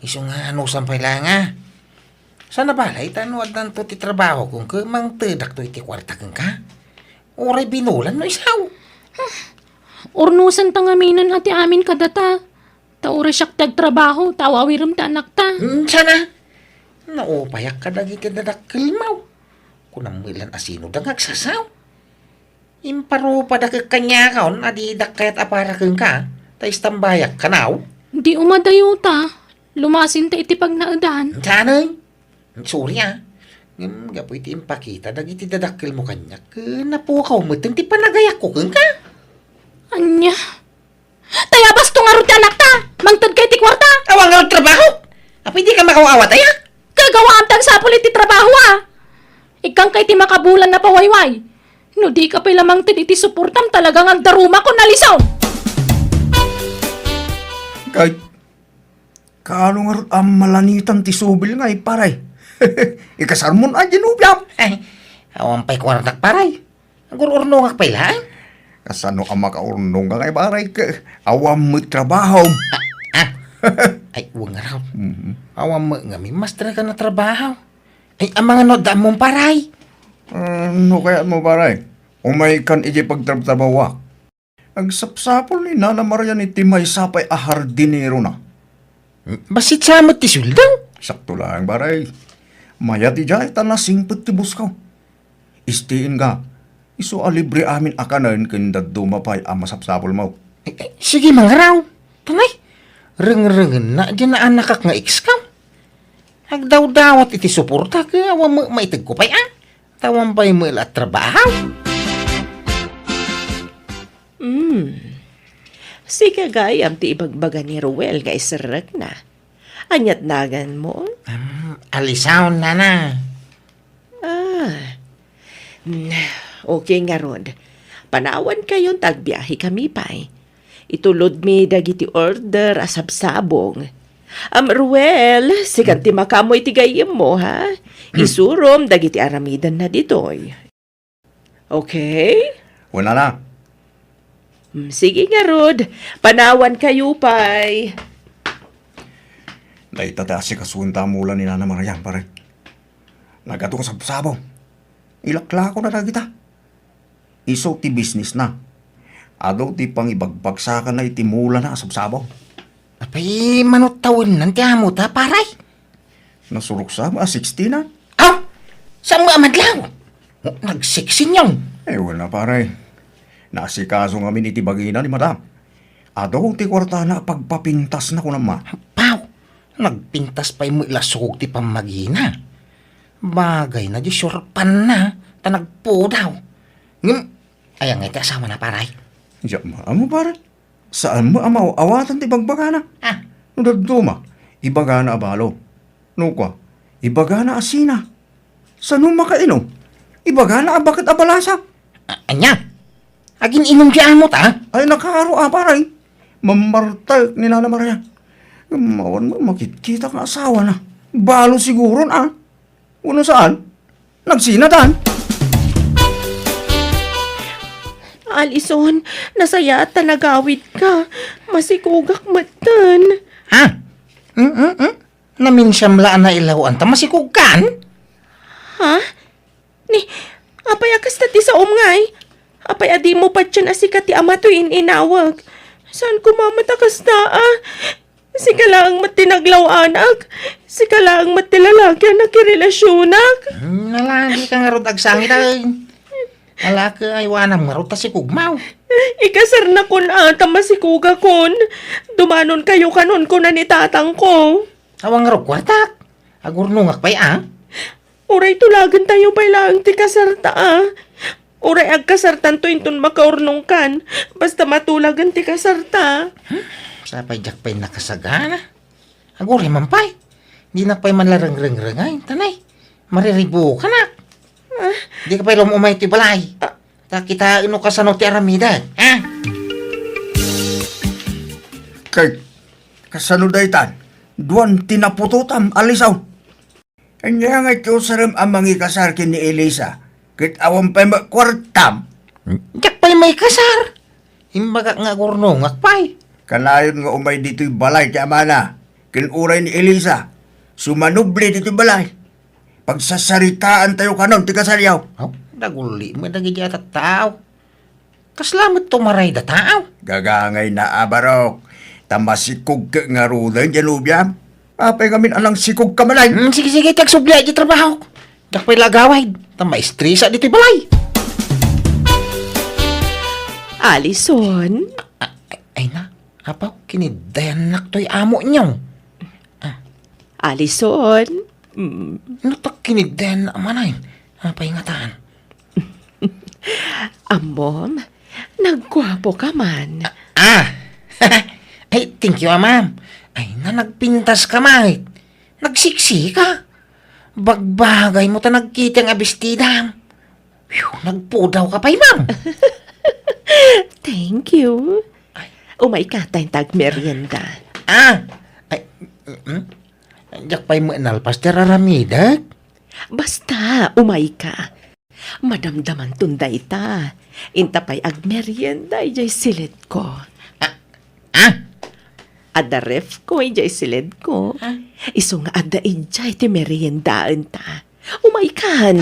Isu nga anusan pay la nga. Sana bala, ita no addanto ti trabaho kenka, mangtedakto iti kuarta kenka. Uray binulan no isaw. Urnosanta ngaminen a ti amin kadata. Ta uray siak ti agtrabaho, ta aw-awirem ti anakta. Hmm, sana. Naupayak kadagiti dadakkelmo. Kunam met lan a sinoda nga agsasaw. Imparupadak kaniakon a didak kayat a para kenka, ta istambayak kanaw. Di umadayota, lumasinta iti pagnaedan. Dianay, sorry a. Ngem gapu iti impakita dagiti dadakkelmo kaniak, ket napukaw metten ti panagayakko kenka. Ania? Tayabas to ngarud ti anakta! Mangted ka iti kuarta! Awan ngarud trabaho! Apay di ka makaw-awat aya? Kagawaam ti agsapul iti trabaho a! Ikkang ka iti makabulan a pawayway! No di ka pay la mangted iti suportam, talaga nga agdarumakon, Alison! Kay, kaano ngarud a malanitan ti subil nga, eh, pare? Ikasarmon a di nobiam? Ay, awan pay kuartak, pare. Agur-urnongak pay laeng. Kasano a makaurnong nga, pare, ket awan met trabaho? Ah, ah. Ay, wen ngarud. Mhm. Awan met ngamin master ka na trabaho. Ay, amangan no adda ammom, pare. Ah, no kayatmo, pare? Umaykan idiay pagtrabtrabahoak. Agsapsapul ni Nana Marian iti maysa pay a hardinero na. Bassit sa met ti sueldo? Sakto laeng, pare. Mayat idiay ta nasingpet ti busko. Istiin nga, isu a libre amin a kanen ken dadduma pay a masapsapulmo. Eh, eh, sige, mangaraw. Tanay, rengrengenna diay naanakak nga ex-ko. Agdawdawat iti suporta, ket awan met maitegko pay a. Ta awan pay met la a trabaho. Hmm. Sika gayam ti ibagbaga ni Ruel nga iserrekna. Aniat naganmo? Hmm, Alison, nana. Ah. Hmm, okay ngarud. Panawankayon ta agbiahekami pay. Itulodmi dagiti order a sabsabong. Am, Ruel, sikan ti makaammo iti gayyemmo, ha? Hmm. Isurom dagiti aramidenna ditoy. Okay? Wen, nana. Hmm, sige ngarud. Panawankayo pay. Dayta ti asikasuenta a mula ni Nana Marian, pare. Nagadu nga sabsabong. Ilaklakona dagita. Isu ti businessna. Adu ti pangibagbagsakanna iti mulana a sabsabong. Apay, mano tawennan ti amota, pare? Nasurok sa a sixteen a. Aw! Saan mo amadlaw? Nagsiksing yun. Ay, wala, pare. Naasikaso ngamin iti bagina ni madam. Adu ti kuartana a pagpapintasna, kunam, ma. Aw! Nagpintas pay met la sukog ti pammagina. Bagayna di surpanna, ta nagpudaw. Ngem, aya ngay ti asawana, pare? Diak maammo, pare. Saan met a maaw-awatan ti ibagbagana. Ah. No dadduma, ibagana a balo. No kua, ibagana a sina. Sano makainum? Ibagana a baket a balasa. A-, ania? Agin-inum ti amo ta? Ay, nakaro a, pare. Mammartek ni Nana Maria. Ngem awan met makitkita nga asawana. Balo siguron, a. Wenno saan? Nagsinatan? Alison, nasayaat ta nagawidka. Masikogak metten. Ha? Mm, mm, mm. Naminsan la a nailawan ta masikogkan? Ha? Ni, apay a kasta ti saom ngay? Apay a dimo patien a sika ti ama toy in-inawag? Saan koma met a kasta, a? Sika laeng met ti naglaw-anak. Sika laeng met ti lalaki a nakirelasionak. Hmm, nalagika ngarud agsangit, ay. Nalaki ay wanam ngarud ta sikogmaw. Ikasarnakon a ta masikogakon. Dumanonkayo kanon kuna ni tatangko. Awan ngarud kuartak. Agurnongak pay a. Uray tulagentayo pay laeng ti kasarta, a. Uray agkasartanto inton makaurnongkan, basta matulagen ti kasarta. Hmm, sapay diak pay nakasagana. Aguray man pay. Dinak pay man la rengrengrengay, tanay. Mariribukanak. Ah. Dika pay la umay ti balay. Ah. Ta kitaen no kasano ti aramidek, ha? Kay, kasano daytan? Duan ti naputotam, Alison. Ania ngay ti usarem a mangikasar ken ni Elisa, ket awan pay met kuartam? Diak pay maikasar. Imbagak nga agurnongak pay. Kanayon nga umay ditoy balay ti amana, ken uray ni Elisa, sumanubli ditoy balay. Pagsasaritaantayo kanon ti kasaryo. Aw, daguli met dagiti a tattao. Kasla met tumaray da tao? Gagangay na a barok, ta masikog ket ngaruden diay nobiam. Apay ngamin a nangsikog ka manen? Hmm, sige, sige, ti agsubli ti trabaho. Diak pay la agawid, ta maestresa ditoy balay. Alison? A-, a-, ay na, apaw, kiniddayannak toy amo niyo. Ah. Alison? Mm. No ta kiniddayannak manen, apay ngatan? Ammom, nagguapo ka man. Ah! Ay, thank you, a, ma'am. Ay, na nagpintas ka, ma'am. Nagsiksi ka. Bagbagay mo ta nagkitang a bestidam. Phew, nagpudaw ka pay, ma'am. Thank you. Ay. Umay ka, ta inta agmerienda. Ah! Ay, mm, mm. Diak pay met nalpas ti aramidek. Basta, umay ka. Madamdamanton dayta. Inta pay agmerienda idiay silidko. Ah? Ah? Adda refko idiay silidko. Ah? Isu nga adda idiay ti meriendaenta. Umaykan!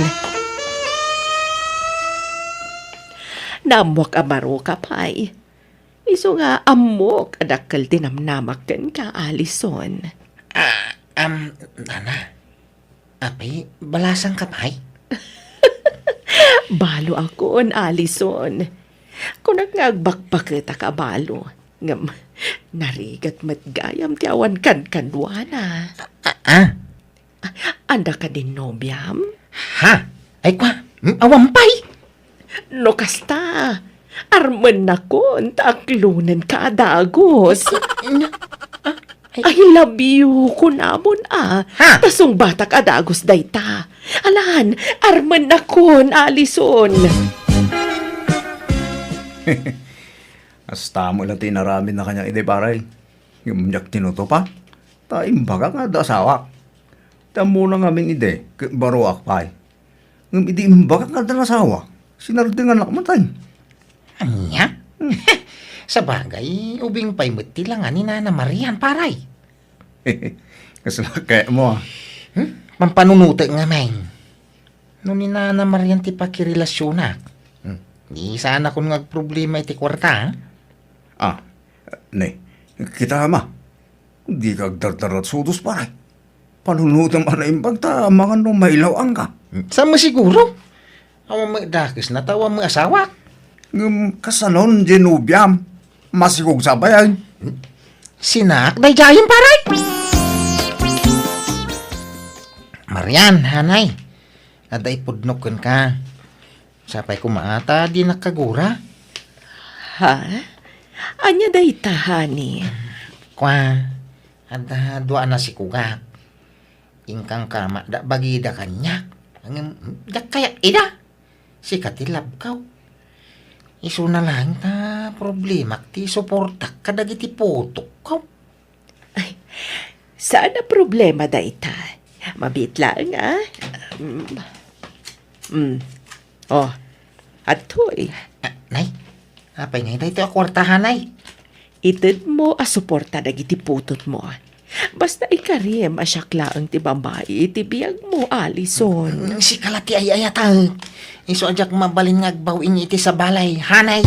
Naammoak a baro ka pay. Isu nga ammok a dakkel ti namnamak kenka, Alison. Ah, am, Nana. Apay, balasang ka pay? Balo akon, Alison. Kunak nga agbakbaketaka a balo. Ngem, narigat met gayam ti awan kankaduana. Ah, ah. Adda kadin nobiam? Ha? Ay, kwa, hmm, awan pay? No kasta, armennakon ta aklonenka a dagus. Nya, ah, ay. I love you, kunamon a. Ha? Ta sungbatak a dagus dayta. Alan, armennakon, Alison. Kasta mo lang ti inaramid na kaniak idi, pare. Ngem diak tinutupa. Ta imbagak nga adda asawak. Ti ammona ngamin idi, ket baroak pay. Ngem idi imbagak nga adda asawak, sinardenganak met. Ania? Hmm. Sabagay, ubing pay met ti langa ni Nana Marian, pare. Kasla kayatmo, a. Hmm? Pampanunotek ngamin. No ni Nana Marian ti pakirelasionak, hmm, di saanakon nga agproblema iti kuarta, a? Ah, ne, kita, ama. Dika agdardaratsudos, pare. Panunotem a naimbag ta amangan no mailaw-angka. Saan mo siguro? Awan met dakesna ta awan met asawak. Ngem kasanon diay nobiam? Masikog sa pay, ay. Sinak daydiayen, pare? Marian, hanay. Adda ipudnok kenka. Sapay koma a ta dinak kagura. Ha? Ania dayta, honey? Kua, adda dua a nasikugak. Inkangka, ma-, da-, bagida kaniak. Ngem, diak kayat ida. Sika ti labkaw. Isuna laeng ta problemak ti suportak kadagiti putokko. Ay, saan a problema dayta. Mabiit laeng, ah. Mm. Mm. Oh, adtoy. Ah, nay, apay ngay daytoy a kuarta, hanay? Itedmo a suporta dagiti putotmo. Basta ikarim a siak laeng ti babai iti biagmo, Alison. Mm, sika la ti ay-ayatek. Isu a diak mabalin nga agbaw-in iti sabalay, hanay.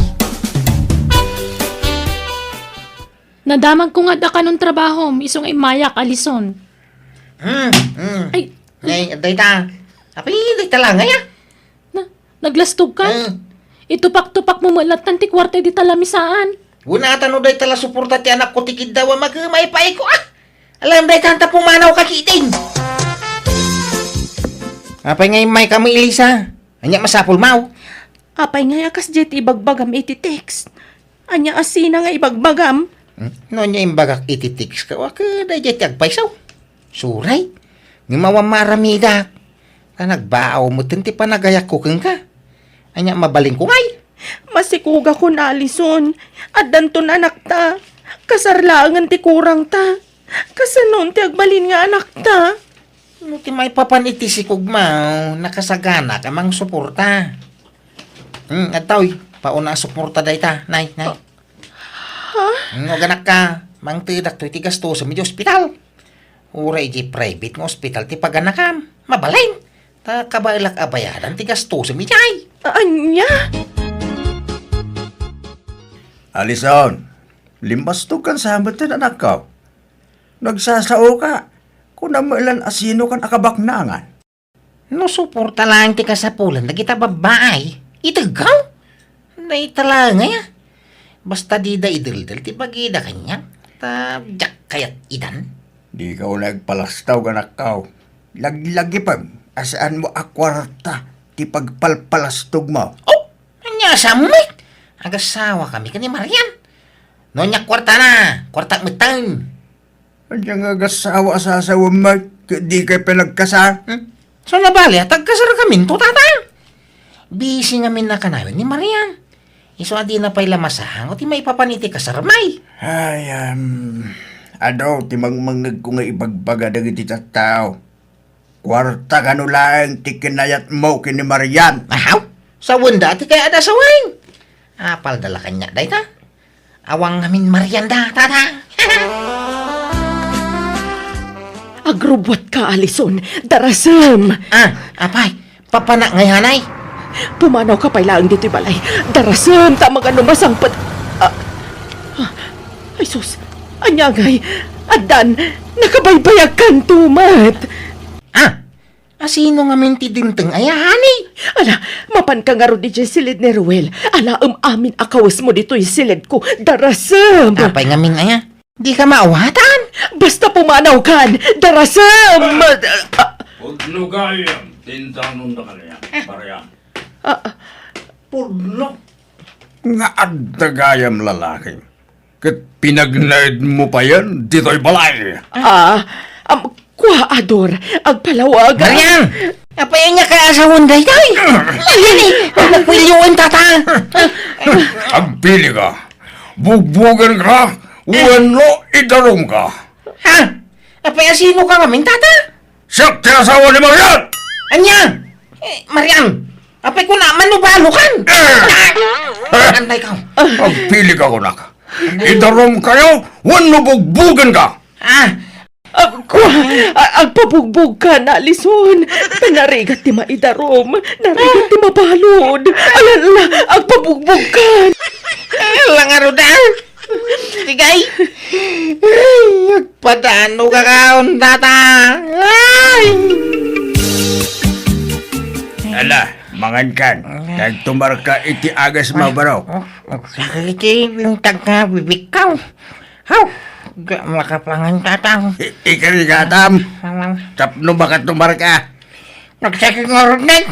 Nadamagko nga adda kanon trabahom, isu nga immayak, Alison. Hmm, hmm. Ay. Ngay, adda ita. Apay, dayta la ngay, ah? Na, naglastog ka? Hmm. Itupak-tupak mo met lattan ti kuarta idi talamisaan. Wen ata no dayta la suporta ti anakko ti kiddaw a makemay pay ko, ah! Alam dayta anta pumanaw ka kiting. Apay nga immay kami, Elisa? Ania masapul maw? Apay nga a kasdiay ti ibagbagam iti text? Ania a sina nga ibagbagam? Hmm? No ania imbagak iti text ka, wa ka daydiay ti agpayso. Suray, ngem awan maaramidak. Ta nagbaaw metten ti panagayakko kenka. Ania mabalinko ngay? Masikugakon, Alison. Addanton anakta. Kasar laengen ti kurangta. Kasanon ti agbalin nga anakta? No ti maipapan iti sikugmo, nakasagana ka mangsuporta. Hmm, adtoy, pauna a suporta dayta, nay, nay. Ha? Hmm, aganakka, mangtedak toy ti gastosen iti ospital. Uray iti private nga ospital ti paganakam. Mabalin. Ta kabaelak a bayadan ti gastosen idiay. Ania? Alison, limbastog kan sa metten, anakko. Nagsasaoka, kunam met lan a sinokan a kabaknangan. No suporta laeng ti kasapulan dagita babbai, itegko? Dayta laeng aya. Basta dida ideldel ti bagida kaniak, ta diak kayat idan. Dika unay agpalastog, anakko. Laglagipem a saanmo a kuarta ti pagpalpalastogmo. Oh! Ania a sammet? Agassawa kami ken ni Marian. No ania kuartana, kuartak metten. Ania nga agassawa a sasawem met ket dikay pay nagkasar? Hmm? Saan a bale a tagkasar kaminto, tata? Busy ngamin a kanayon ni Marian. Isu a dina pay la masango ti maipapan iti kasarmi. Ay, um, adu ti mangmangngegko nga ibagbaga dagiti tattao. Kuarta kano laeng ti kinayatmo ken ni Marian. Ahaw, sawenda ti kayatda a sawen. Apalda la kaniak dayta? Awan ngamin Marian da, tata. Agrubbuatka, Alison. Darasem. Ah, apay, papanak ngay, hanay? Pumanawka pay laeng ditoy balay. Darasem, ta magano masangpet. Ah, ah, ay sus, ania ngay? Addan, nakabaybayagkanto met. Ah, a sino ngamin ti dimteng aya, honey? Ala, mapanka ngarud idiay siled ni Ruel. Alaem amin a kawesmo ditoy siledko. Darasem. Apay ngamin aya? Dika maawatan? Basta pumanawkan. Darasem. Ah. Pudno gayam ti intanonda kaniak, Marian. Ah. Pudno. Nga adda gayam lalaki. Ket pinagnaedmo payen ditoy balay. Ah, am, kua, Ador, agpalawag. Marian! Apay ania ka asawen daytoy? Marian, eh, nagpilioen, tata. Agpili ka. Bugbugen ka, wenno idarum ka. Ha? Apay a sino ka ngamin, tata? Siak ti asawa ni Marian! Ania? Eh, Marian, apay kuna, manubalo kan? Eh! Antay ka. Agpili ka kunak. Idarum kayo, wenno bugbugen ka? Ah, ah, kua, a-, agpabugbog kan, Alison. Narigat ti maidarum, narigat ti mabalud. Ala, ala, agpabugbog kan. Ala nga rudan. Sige. Ay, agpadano ka kaon, tata. Ay! Ala, mangan kan. Kag tumarka iti agas mo, baro. Iti bintag ka, bibikkaw. Haw! Ga-, makapangan, tatang. I-, ikarigatam. Tapno makatumarka. Nagsakit nga rudan.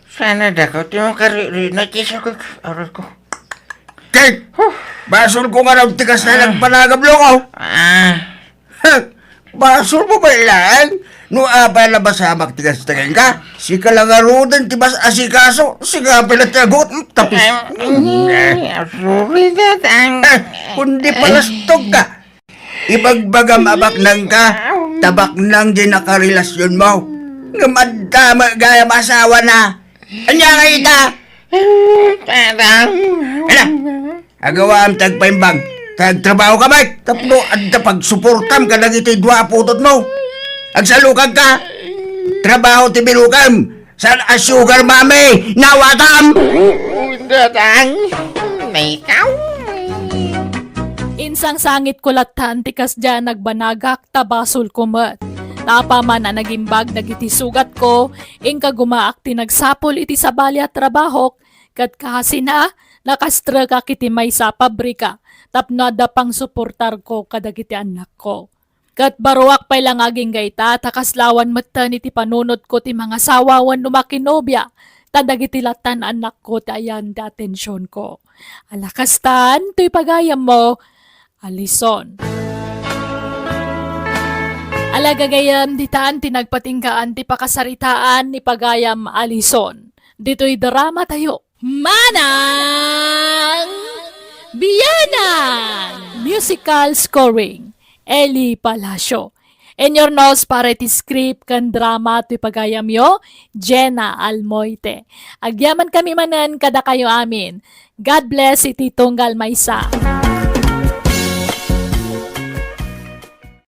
Sana dakaw ti makariri na ti sakit. Aray ko. Kate, basol ko nga raw ti kasta nagpanagablo ko. Ah. Basol mo ba laeng? No apay a nabasamak ti kasta kenka? Sika la ngaruden ti mas-asikaso. Sika pay la ti agot. Tapos, ay, sorry, Tatang. Eh, kundi palastog ka. Ibagbagam a baknang ka, ta baknang di nakarelasyon mo. Ngem adda met gayam asawa na. Ania nga ita? Tatang. Ala, agawaam ti agpaimbag. Ta agtrabaho ka met. Tapno adda pagsuportam kadagiti dua a putotmo. Agsalukag ka. Trabaho ti binukem. Saan a sugar mommy? Nawatam! Tatang. Maykaw. Insangsangitko lattan ti kasdiay a nagbanagak ta basolko met. Ta apaman a nagimbag dagiti sugatko, inka gumaak ti nagsapul iti sabali a trabahok, ket kaasina, nakastrekak iti maysa a pabrika tapno adda pangsuportarko kadagiti annakko. Ket baruak pay la nga agingga ita, ta kaslawan metten iti panunotko ti mangasawa wenno makinobia, ta dagiti lattan annakko ti ayan ti atensionko. Ala kastan, toy pagayammo, Alison. Ala gagayyem, ditan ti nagpatinggaan ti pakasaritaan ni pagayam Alison. Ditoy drama tayo. Manang Bianang! Musical scoring, Eli Palacio. In your nose para iti script ken drama ti pagayamyo, Jenna Almoite. Agyaman kami manen kadakayo amin. God bless iti tunggal maysa.